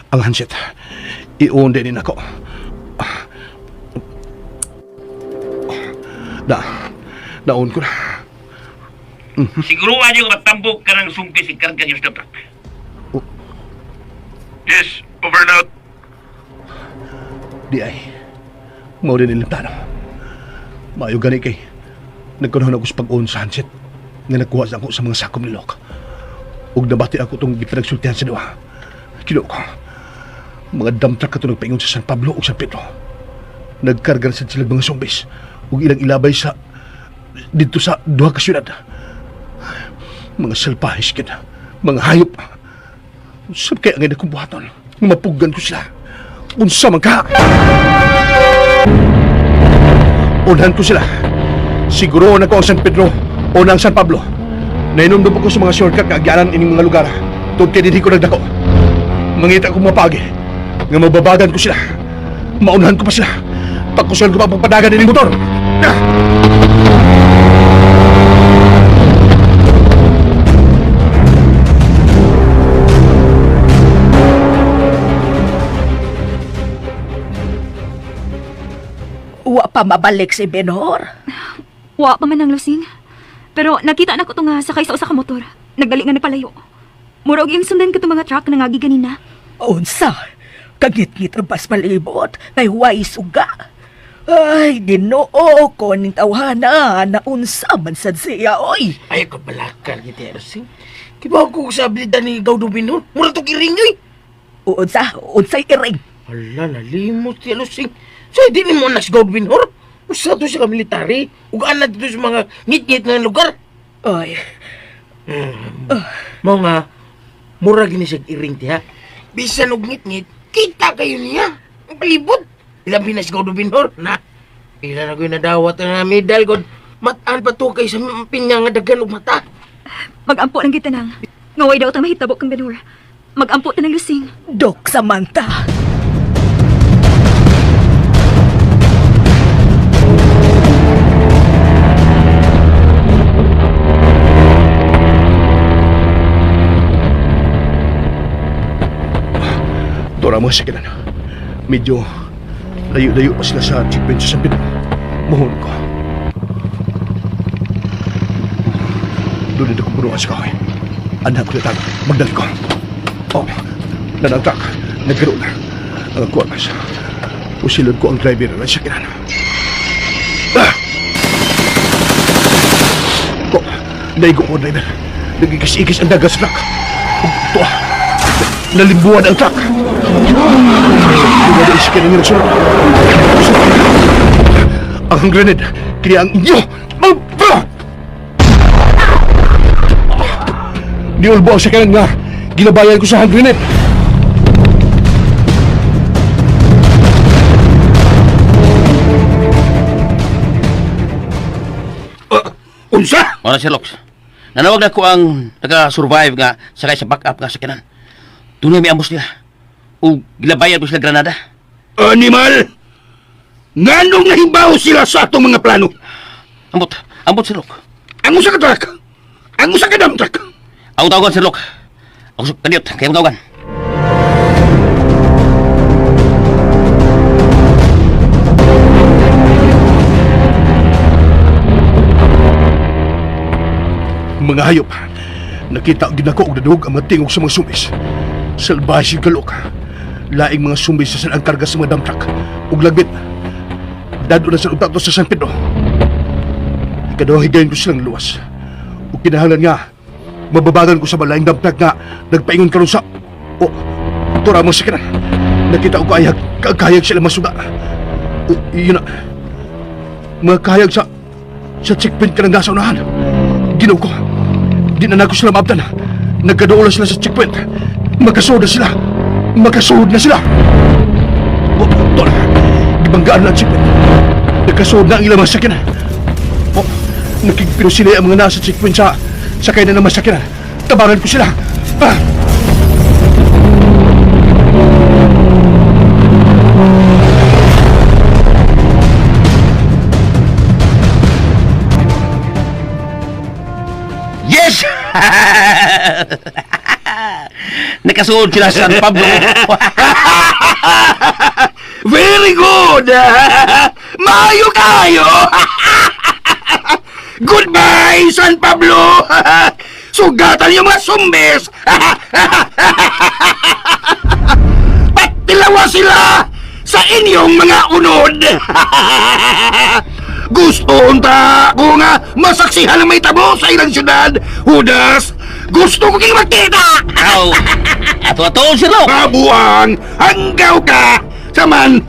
ang handset. I-on din ako. Na, na-on ko na. Siguruan yung matambok ka ng sungki si karga niyo sa truck. Yes, over and out. Di ay, mao din ilang plano. Maayo gani kay, nagkaroon ako sa pag-on sa handset nga nakuha sa ako sa mga sakom ni Locke. Ug nabati ako itong gipinagsultihan sa duha. Kino ko, mga dump truck kato nagpaingon sa San Pablo ug San Pedro. Nagkarga na sad sila mga zombies ug ilang ilabay sa dito sa duha ka syudad. Mga salpahis kid, mga hayop. Sab kay ang akong buhaton. Mapugan ko sila. Unsa man ka? Unhan ko sila. Siguro na ko ang San Pedro o ang San Pablo. Nainomdom ko sa mga shortcut nga agyanan ining mga lugar. Tungod kay dinhi ko nagdako. Mangita ko mapagi nga mababagan ko sila. Maunhan ko pa sila. Pagkusuhan ko pa ang pagpadagan ining motor. Ah! Wa pa mabalik si Benhor. Wa pa man ang lusing. Pero nakita na ko to nga sakay sa usa ka motor. Nagdali nga nagpalayo. Murag yung sundan ko mga truck na ngagi ganina. Unsa? Kagitngit ang pas palibot kay way suga. Ay, Ginoo ko ning tawhana na unsa man sad siya oy. Ay, kabalakar kita, Lusing. Kibaw ko sa abilidad ni Gaudo Binhor. Mura to kiring oy. Unsa? Unsay iring? Hala, nalimot si Lusing. So, di ni mo anak si Gaudo Binhor. Usa to siya ka military. Ug ana dito sa mga ngit-ngit nga lugar. Ay, Mao nga, mura gini siya iring ti ha. Bisan og ngit-ngit, kita kayo niya. Ang palibot. Ilang na si Gaudo Binhor. Na, ila na ko'y nadawat na medal god. Mataan pa to kay sa pinya nga dagan og mata. Magampo lang kita nang. Ngaway daw ta mahitabo kang Benhur. Magampo ta ng lusing. Dok Samantha. Tora mo sa kinan. Medyo layo-layo pa sila sa checkpoint sa San Pedro. Muhon ko. Doon din ako punuan sa kahoy. Anak ko na tago. Magdali ko. Oh, nanang truck. Nagkaroon na. Ang ako mas. Usilod ko ang driver ng sakyanan. Ah! Ko, naigo ko ang driver. Nagigis-igis ang dagat sa truck. Ug tuwa. Nalimbuan ang truck. Dumada iskin ang nagsunod. ang hand grenade. Kini ang inyo. Niulbo ang sakanan nga. Ginabayan ko sa hand grenade. Unsa? Mao na Sir Locke. Nanawag na ko ang naka-survive nga sakay sa backup nga sakyanan. Dunay may ambos nila. O gilabayan ko sila granada. Animal! Nganong nahibaw sila sa atong mga plano? Ambot, ambot Sir Locke. Ang usa ka truck! Ang usa ka dump truck! Ako tawagan Sir Locke. Ako sa kaniyot, kaya akong tawagan. Mga hayop. Nakita gid nako og dadug ang mga tingog sa mga sumbis. Salbahe yung kalok. Laing mga sumbis sa ang karga sa mga dump truck. Ug lagbit. Dado na sa utato sa San Pedro. Ikaduhang higayon ko silang luwas. Ug kinahanglan nga, mababagan ko sa balaing dump truck nga nagpaingon karon sa... O, tura mo sa kanan. Nakita ko ayag, kagkayag sila masuga. O, yun na. Mga kahayag sa checkpoint ka ng nasa unahan. Ginaw ko. Di na nako sila maabtan. Nagkadool na sila sa checkpoint. Magkasuod na sila. Magkasuod na sila. O, tol. Gibanggaan na ang checkpoint. Nagkasuod na ang ilang mga sakyanan. O, nakigpino sila ang mga nasa checkpoint sa sakay na ng mga sakyanan. Tabaran ko sila. Ah! Yes! Nakasuod sila sa San Pablo. Very good! Maayo kayo! Goodbye, San Pablo! Sugatan yung mga sumbis! Patilawa sila sa inyong mga unod! Gusto unta ko nga masaksihan ang may tabo sa ilang syudad! Hudas! Gusto ko king magkita! Aw, ato-ato Sir Locke. Kabuang! Hanggaw ka! Saman,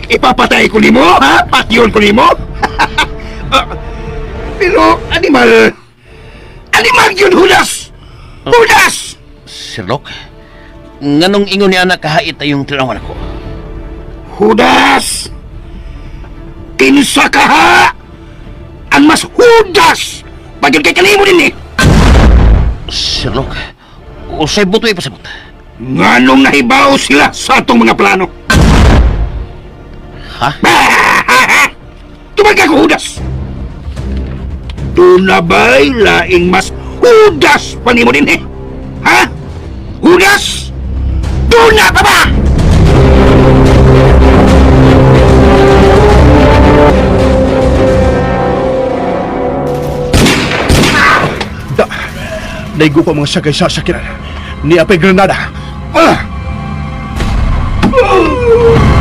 ipapatay ko nimo, ha? Patyon ko nimo? Ah, pero, animal... Animal yun, hudas! Hudas! Sir Locke, nganong ingon ni anak kahait ay yung tinawan ako. Hudas! Kinsa ka ha? Ang mas hudas! Pagyon kay kanimo din eh! Sir Locke, usay buto ipasabot. Nganong nahibaw sila sa atong mga plano? Ha? Tumag ka ko, hudas! Doon na ba'y laing mas hudas pa nimo din eh? Ha? Hudas? Doon na pa ba? Da, naigo ko ang mga sakay sa sakyanan. Ni Apay Granada. Ah!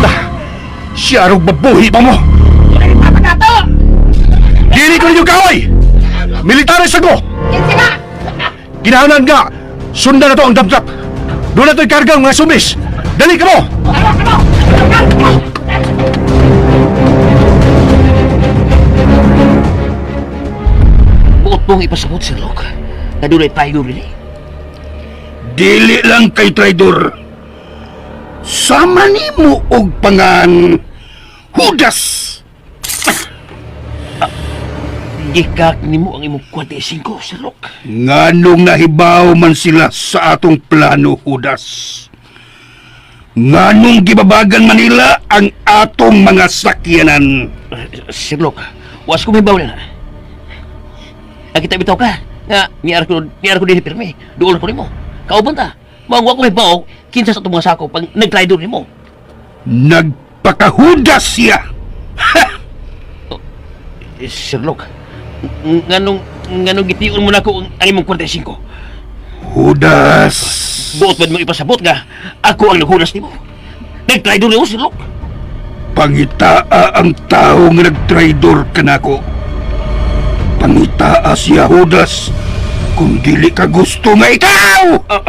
Da, siya arog mabuhi pa mo! Dili ko ninyo kahoy! Military sa ko! Ginahanan nga! Sundan na to ang dump truck! Doon na to'y kargang mga sumis! Dali ka mo! Buot mong ipasabot, Sir Locke. Na dunay tayo rin eh. Dili lang kay traidor. Sama nimo og pangan hudas. Gikak nimo ang imong 45, Sir Locke. Nganong nahibaw man sila sa atong plano hudas. Nganong gibabagan Manila ang atong mga sakyanan. Sir Locke, was ko may bawal na. Ang kita bitaw ka, nga niar ko din pirmi. Duol ko nimo. Kauban ta. Mao ko may baw, kinsa sa atong mga sako pag nag-traidor nimo. Nagpakahudas siya. Eh, Sir Locke, nganong nganong gitiun mo nako ang imong 45. Hudas. Buot man mo ipasabot nga ako ang naghulas nimo. Nag-traidor nimo, Sir Locke. Pangitaa ang tao nga nagtraidor kanako. Pangitaa siya Judas kung dili ka gusto nga ikaw! Ah,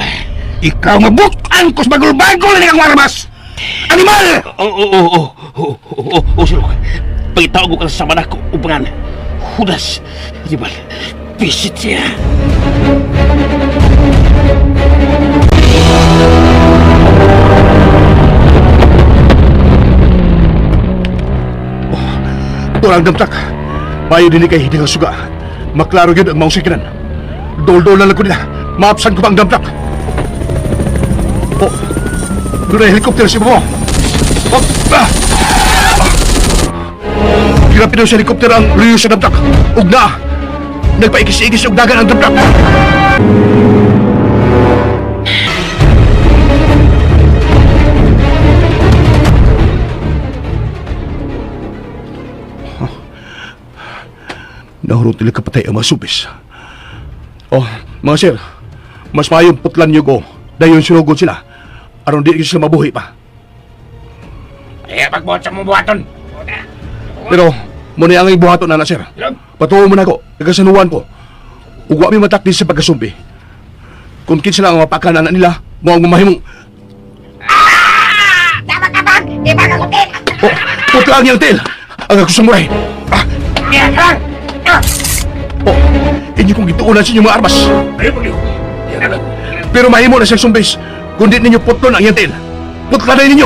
Ikaw nga bukan kus bagol-bagol ni kang armas! Animal! Oo, oo, oo, oo, oo, oo, Sir Locke. Pagitaog ko sa manako ubangan. Hudas, ribal, pisit siya. Turang damtak. Bayo din kay hindi ka suga. Maklaro yun ang maong sikiran. Dol-dol na lang ko nila. Maapsan ko pa ang damtak. Oh, doon ay helicopter si Momo. Oh, ah! Ah! Grabe daw sa helicopter ang luyo sa damtak. Ug na! Nagpaikis-ikis og dagan ang damtak. Nahurot nila kapatay ang mga subis. Oh, mga sir, mas maayong putlan niyo ko. Dayon sinugod sila. Aron di sila mabuhi pa. Eh, pagbuhat sa mong buhaton. Pero, muna ang buhaton na na, sir. Patuo mo na ko, nagasanuan ko. Ugwa mi matak din sa pagkasumbi. Kung kinsa lang ang mapakan na nila, mo ang mamahimong... Tabang-tabang! Ibang ang hotel! Oh, putla ang iyang tail! Ang ako samurai! Ah! Oh, inyo kong gituunan sa inyong mga armas. Pero mahimo na siyang sumbis, kundi ninyo putlon ang iyang tail. Putla na ninyo!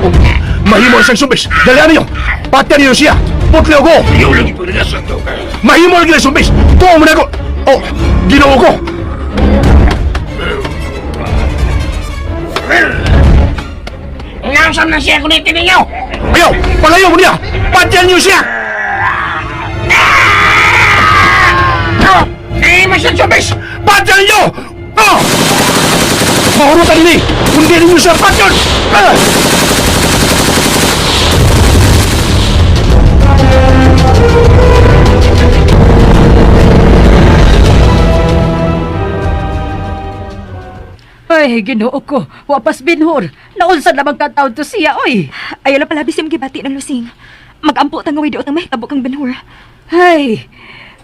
Oh, mahimo na siyang sumbis. Dalian ninyo! Patyan ninyo siya! Putla ko! Mahimo lagi na sumbis! Tuo mo na ko! Oh, Ginoo ko! Ngansam na siya kunitin ninyo! Ayaw! Palayo mo niya! Patyan niyo siya! Eh, masyan Sumbis! Patyan niyo! Oh! Mahurutan ni! Kundi ninyo siya patyon! Ah! Ay, ginoo ko. Wapas binhor. Naunsa lamang kataon to siya, oy. Ayaw lang pala bisim gibati ng lusing. Magampo tangaway diot ang mahitabo kang Benhur. Ay,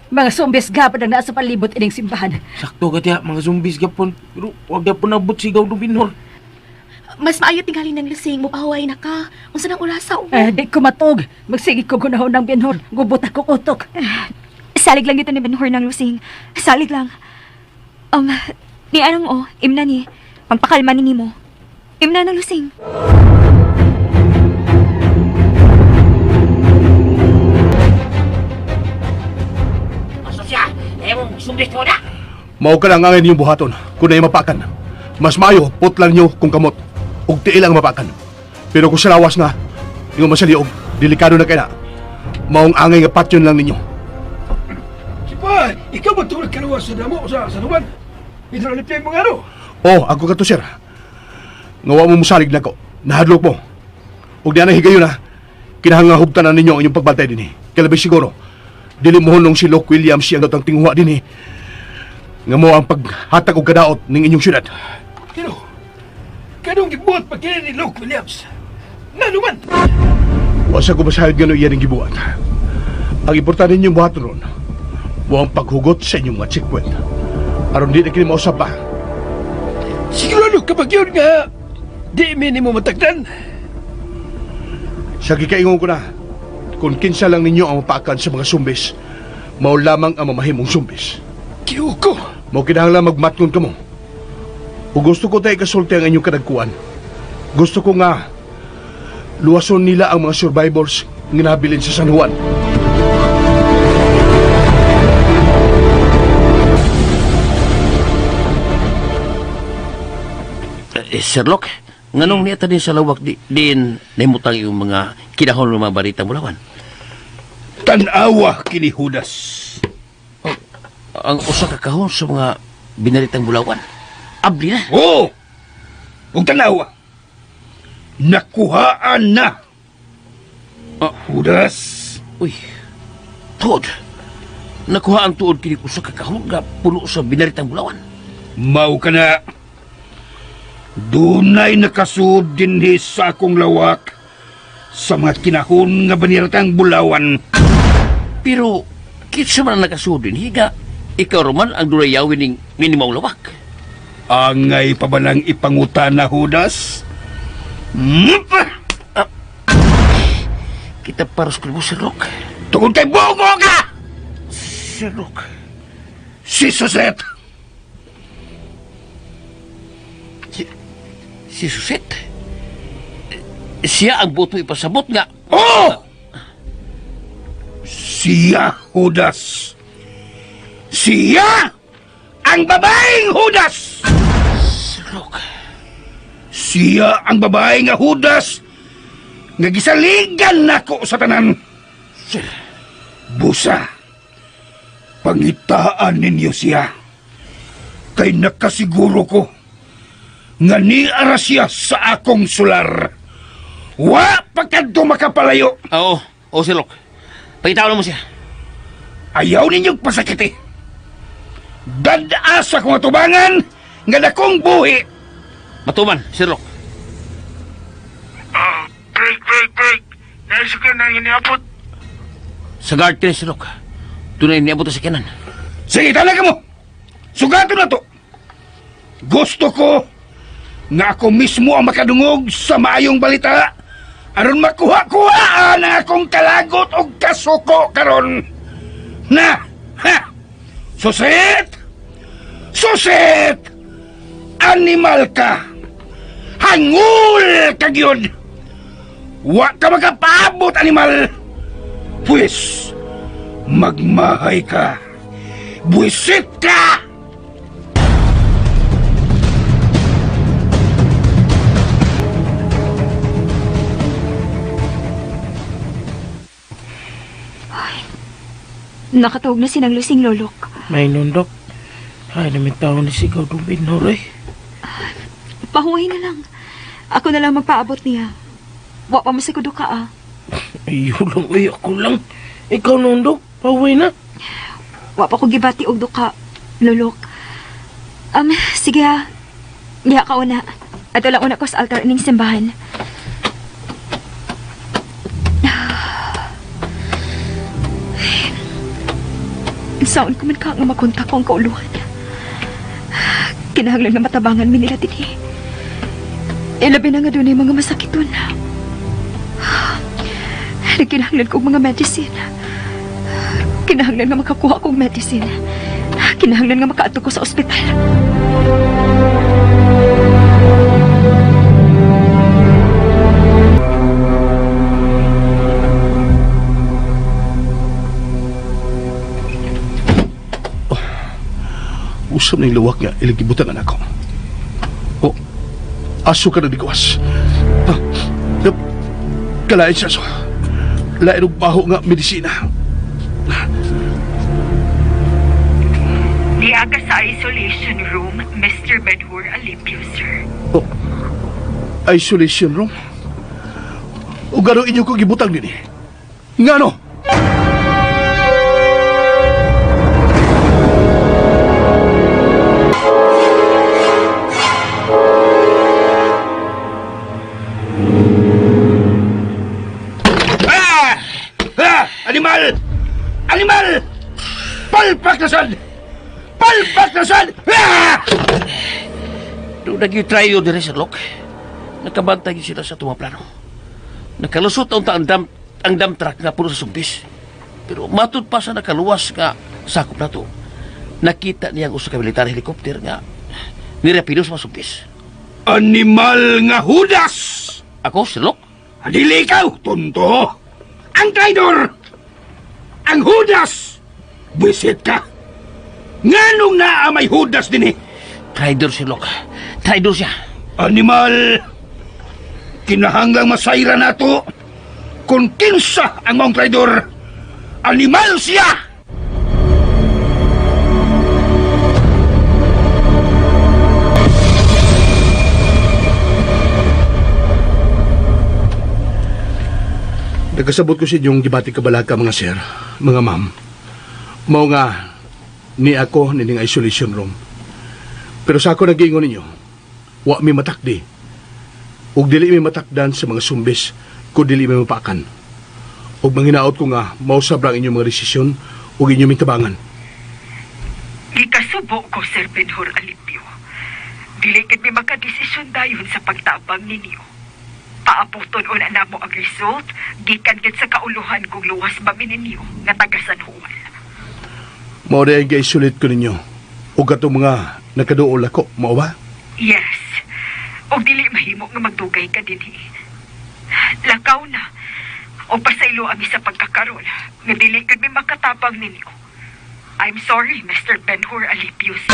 mga zombies gapon ang nasa palibot ining simbahan. Sakto ka tiya, mga zombies gapon. Pero wag gapon nabot sigaw do Binhor. Mas maayo tingali ng lusing mo pahuway na ka. Unsa nang orasa o? Eh, di ko matog. Magsige ko gunahon ng binhor. Gubot ako utok. Salig lang dito ni Benhur ng lusing. Salig lang. Ni anong o, imna ni. Pangpakalma ni nimo. Imna ng lusing. Aso siya, eh mong sumbis ko na. Mao ka lang ang inyong buhaton kung na'y mapakan. Mas maayo, putlan niyo kung kamot. Ug tiil ang mapakan. Pero kung sa lawas na, ingon man sa liog, delikado na kay na. Maong angay nga patyon lang ninyo. Sipa, ikaw ba tulad kalawa sa damo sa San Juan? Hidrolipya yung mga ano? Oh, ako ka to, sir. Nga wa mo musalig nako. Nahadlok mo. Ug di na higayon na. Kinahanglan hugtan na ninyo ang inyong pagbantay dinhi. Kalabi siguro. Dili mo hunong si Luke Williams siyang datang tinguha dinhi. Nga mo ang paghatag og kadaot ning inyong syudad. Pero, kanong gibuhat pa kini ni Luke Williams? Nga naman! Wa sa ko masahid nga iyan ang gibuhat. Ang importante ninyong buhaton ron, mo ang paghugot sa inyong mga checkpoint. Aron di na kini mausap pa. Sigurado kapag yun nga, di mi nimo matagdan. Sa gikaingon ko na, kung kinsa lang ninyo ang mapakan sa mga sumbis, mao lamang ang mamahimong sumbis. Kiyoko! Mao kinahanglan magmatngon kamo. O gusto ko tayo kasulti ang inyong kadagkuan. Gusto ko nga luwason nila ang mga survivors nga nabilin sa San Juan. Eh, Sir Locke, nganong niya din sa lawak di, din nahimutang yung mga kinahon ng mga barita mulawan? Tanawa kini Judas. Oh, ang usa ka kahon sa mga binaritang bulawan. Abli na. Oo! Ug tanawa. Nakuhaan na. Ah. Judas. Uy, tuod. Nakuha ang tuod kini usa ka kahon nga puno sa binaritang bulawan. Mao ka na. Dunay nakasud dinhi sa akong lawak sa mga kinahon nga baniratang bulawan. Pero kinsa man ang nakasud dinhi nga ikaw roman ang dunay yawin ning minimong lawak. Angay pa ba lang ipangutan na Judas? Kita paros ko mo, Sir Rock. Tungod kay bugo ka! Sir Rock. Si Suzette! Si Suzette? Siya ang buto ipasabot nga. Oh! Siya, Judas! Siya ang babaeng Judas! Sir Rock. Siya ang babae nga Judas nga gisaligan nako sa tanan. Sir. Busa, pangitaan ninyo siya. Kay nakasiguro ko nga niara siya sa akong solar. Wa pa kadto makapalayo. Oo, oo, Sir Rock. Pangitaan mo siya. Ayaw ninyong pasakiti. Dad-a sa akong atubangan nga dakong buhi. Matuman, Sir Rock. Break, break, break. Naisip na iniabot. Sa guard kini, Sir Rock. Doon na iniabot sa kanan. Sige, talaga mo. Sugato na to. Gusto ko nga ako mismo ang makadungog sa maayong balita aron makuha-kuhaan ang akong kalagot o kasuko karon. Na, ha? Susit! Susit! Animal ka! Hangul ka gyud! Wa ka makapaabot, animal! Pwes, magmahay ka! Buwisit ka! Nakatawag na sinang lusing lolok. May nundok. Ay, namin tao ni sigaw dong Benhur eh. Pahuway na lang. Ako na lang magpaabot niya. Wa pa masikudo ka ah. Ayaw lang, ay ako lang. Ikaw nundok, pahuway na. Wa pa ko gibati og duka, lolok. Sige ah. Diha ka una. Ato lang una ko sa altar ning simbahan. Saon ko man ka nga makontak ko ang kauluhan. Kinahanglan nga matabangan mi nila dinhi. Ilabi na nga dunay mga masakiton. Nagkinahanglan kog mga medicine. Kinahanglan nga makakuha kog medicine. Kinahanglan nga makaadto ko sa ospital. Usap na yung luwak nga, iligibutan na ako. Oh, aso ka na di kuwas. Kalain siya so. Lain og baho nga medisina. Niaga sa isolation room, Mr. Benhur Alipio, sir. Oh, isolation room? O gano'n inyo ko gibutang din eh? Ngano? Ah! Ah! Animal! Animal! Palpak na sad! Palpak na sad! Ah! Doon nag-try yun dire, Sir Locke. Nakabantay yun sila sa tumang plano. Nakalusot ang ang dump truck nga puno sa sumpis. Pero matud pa sa nakaluwas nga sakop na to. Nakita niya ang usa ka military helicopter nga nirapido sa mga sumpis. Animal nga hudas! Ako, Sir Locke? Dili ikaw, tonto! Ang traidor! Ang hudas! Buisit ka! Nganong naa may hudas din eh? Traidor si Locke. Traidor siya. Animal! Kinahanglang masayra nato kung kinsa ang maong traidor. Animal siya! Nagkasabot ko sa inyong gibati kabalaka mga sir, mga ma'am. Mao nga ni ako nining isolation room. Pero sa ako nag-iingon ninyo, wa mi matakdi. Ug dili mi matakdan sa mga sumbis kung dili mi mapakan. Ug manginaot ko nga mausab ra ang inyong mga desisyon ug inyong mitabangan. Gikasubo ko, Sir Benhur Alipio. Dili gid mi makadesisyon dayon sa pagtabang ninyo. Paabuton una namo ang result gikan gid sa kauluhan kung luwas ba mi ninyo nga taga San Juan. Mao na ang isulit ko ninyo. O katong mga nakaduol ako, mao ba? Yes. Og dili mahimo nga magdugay ka dinhi. Lakaw na. O pasaylo ami sa pagkakaron nga dili gud mi makatabang ninyo. I'm sorry, Mr. Benhur Alipius.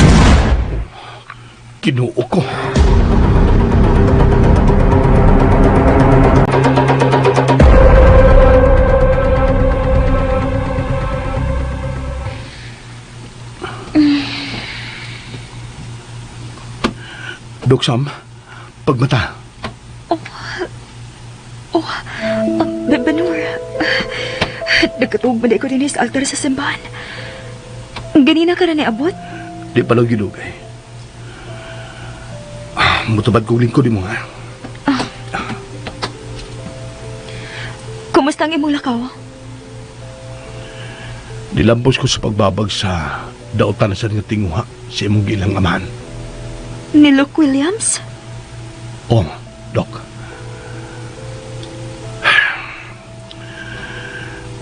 Kinuo ko. Dok Sam, pagmata. Oh, Benhur. Nagkatuog man ko din sa altar sa simbahan. Ganina ka na niabot? Di pa lang gilugay. Mutubad kong lingkod mo, ha? Kumusta ang imong lakaw? Nilampos ko sa pagbabag sa daotan sa nga tinguha sa imong gilang amahan. Ni Luke Williams? Oh, Doc.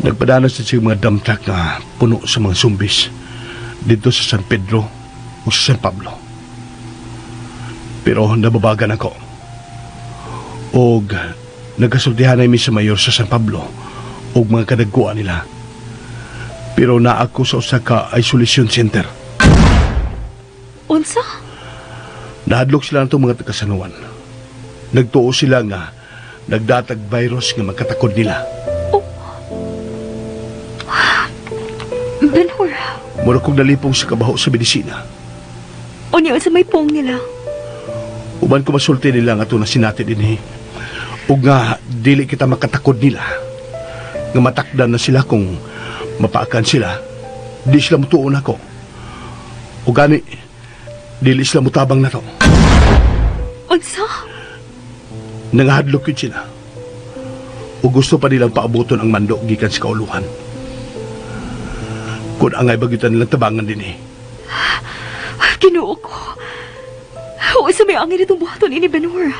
Nagpadanas sa siya mga dump truck nga puno sa mga zombies dito sa San Pedro o sa San Pablo. Pero nababagan ako. Og nagkasultihan na mi sa mayor sa San Pablo og mga kadagkuan nila. Pero naa ako sa usa ka isolation center. Unsa? Nahadlok sila natong mga taga-San Juan. Nagtuo sila nga nagdatag virus nga makatakod nila. Oh. Benhur, Mura kong nalipong sa kabaho sa medisina. unya unsa may pong nila? Uban ko masulti nila nga na sinati dinhi. Ug nga dili kita makatakod nila. Nga matakdan na sila kung mapaakan sila. Di sila mutuon ako. O gani, dili sila mutabang na to. Unsa? Nangahadlok yun sila. O gusto pa nilang paabuton ang mando gikan sa kauluhan. Kung angay bagyutan nilang tabangan din eh. Ginoo ko. Unsa may angin itong buhaton ini, Benhur?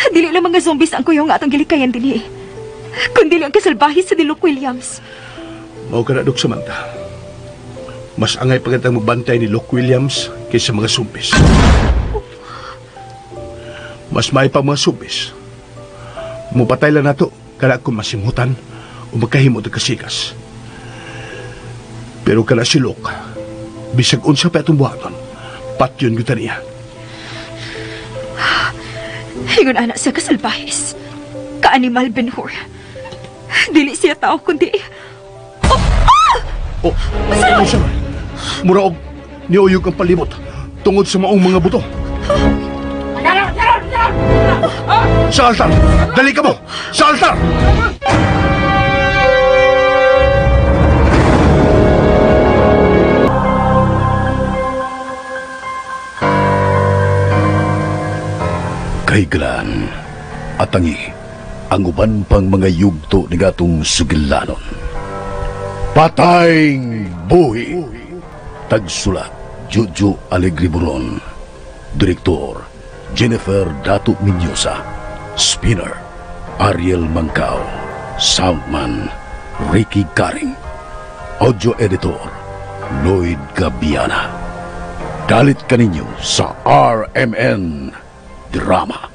Dili lang mga zombies ang kuyaw nga atong gilikayan dinhi. Kundi ang kasalbahe sa ni Luke Williams. Mao ka na, Dok Samantha. Mas angay pa kitang magbantay ni Luke Williams kaysa mga zombies. Mas may pa mga zombies. Mupatay lang nato kada kung masimhutan o magkahimo og kasikas. Pero kana si Luke, bisag unsa pa itong buhaton, patyon gyud niya. Ingon ana siya kasalbahis. Kaanimal, Benhur. Dili siya tao, kundi... Oh! Ah! Oh, unsa man? Mura og niuyog ang palibot tungod sa maong mga buto. Sa altar! Dali ka mo! Sa altar! Kahiglaan, atangi, ang uban pang mga yugto ni gatong sugilanon. Patayng Buhi! Tagsulat, Juju Alegre Buron. Direktor, Jennifer Dato Minyosa. Spinner, Ariel Mangkao. Soundman, Ricky Garing. Audio Editor, Lloyd Gabiana. Dalit kaninyo sa RMN Drama.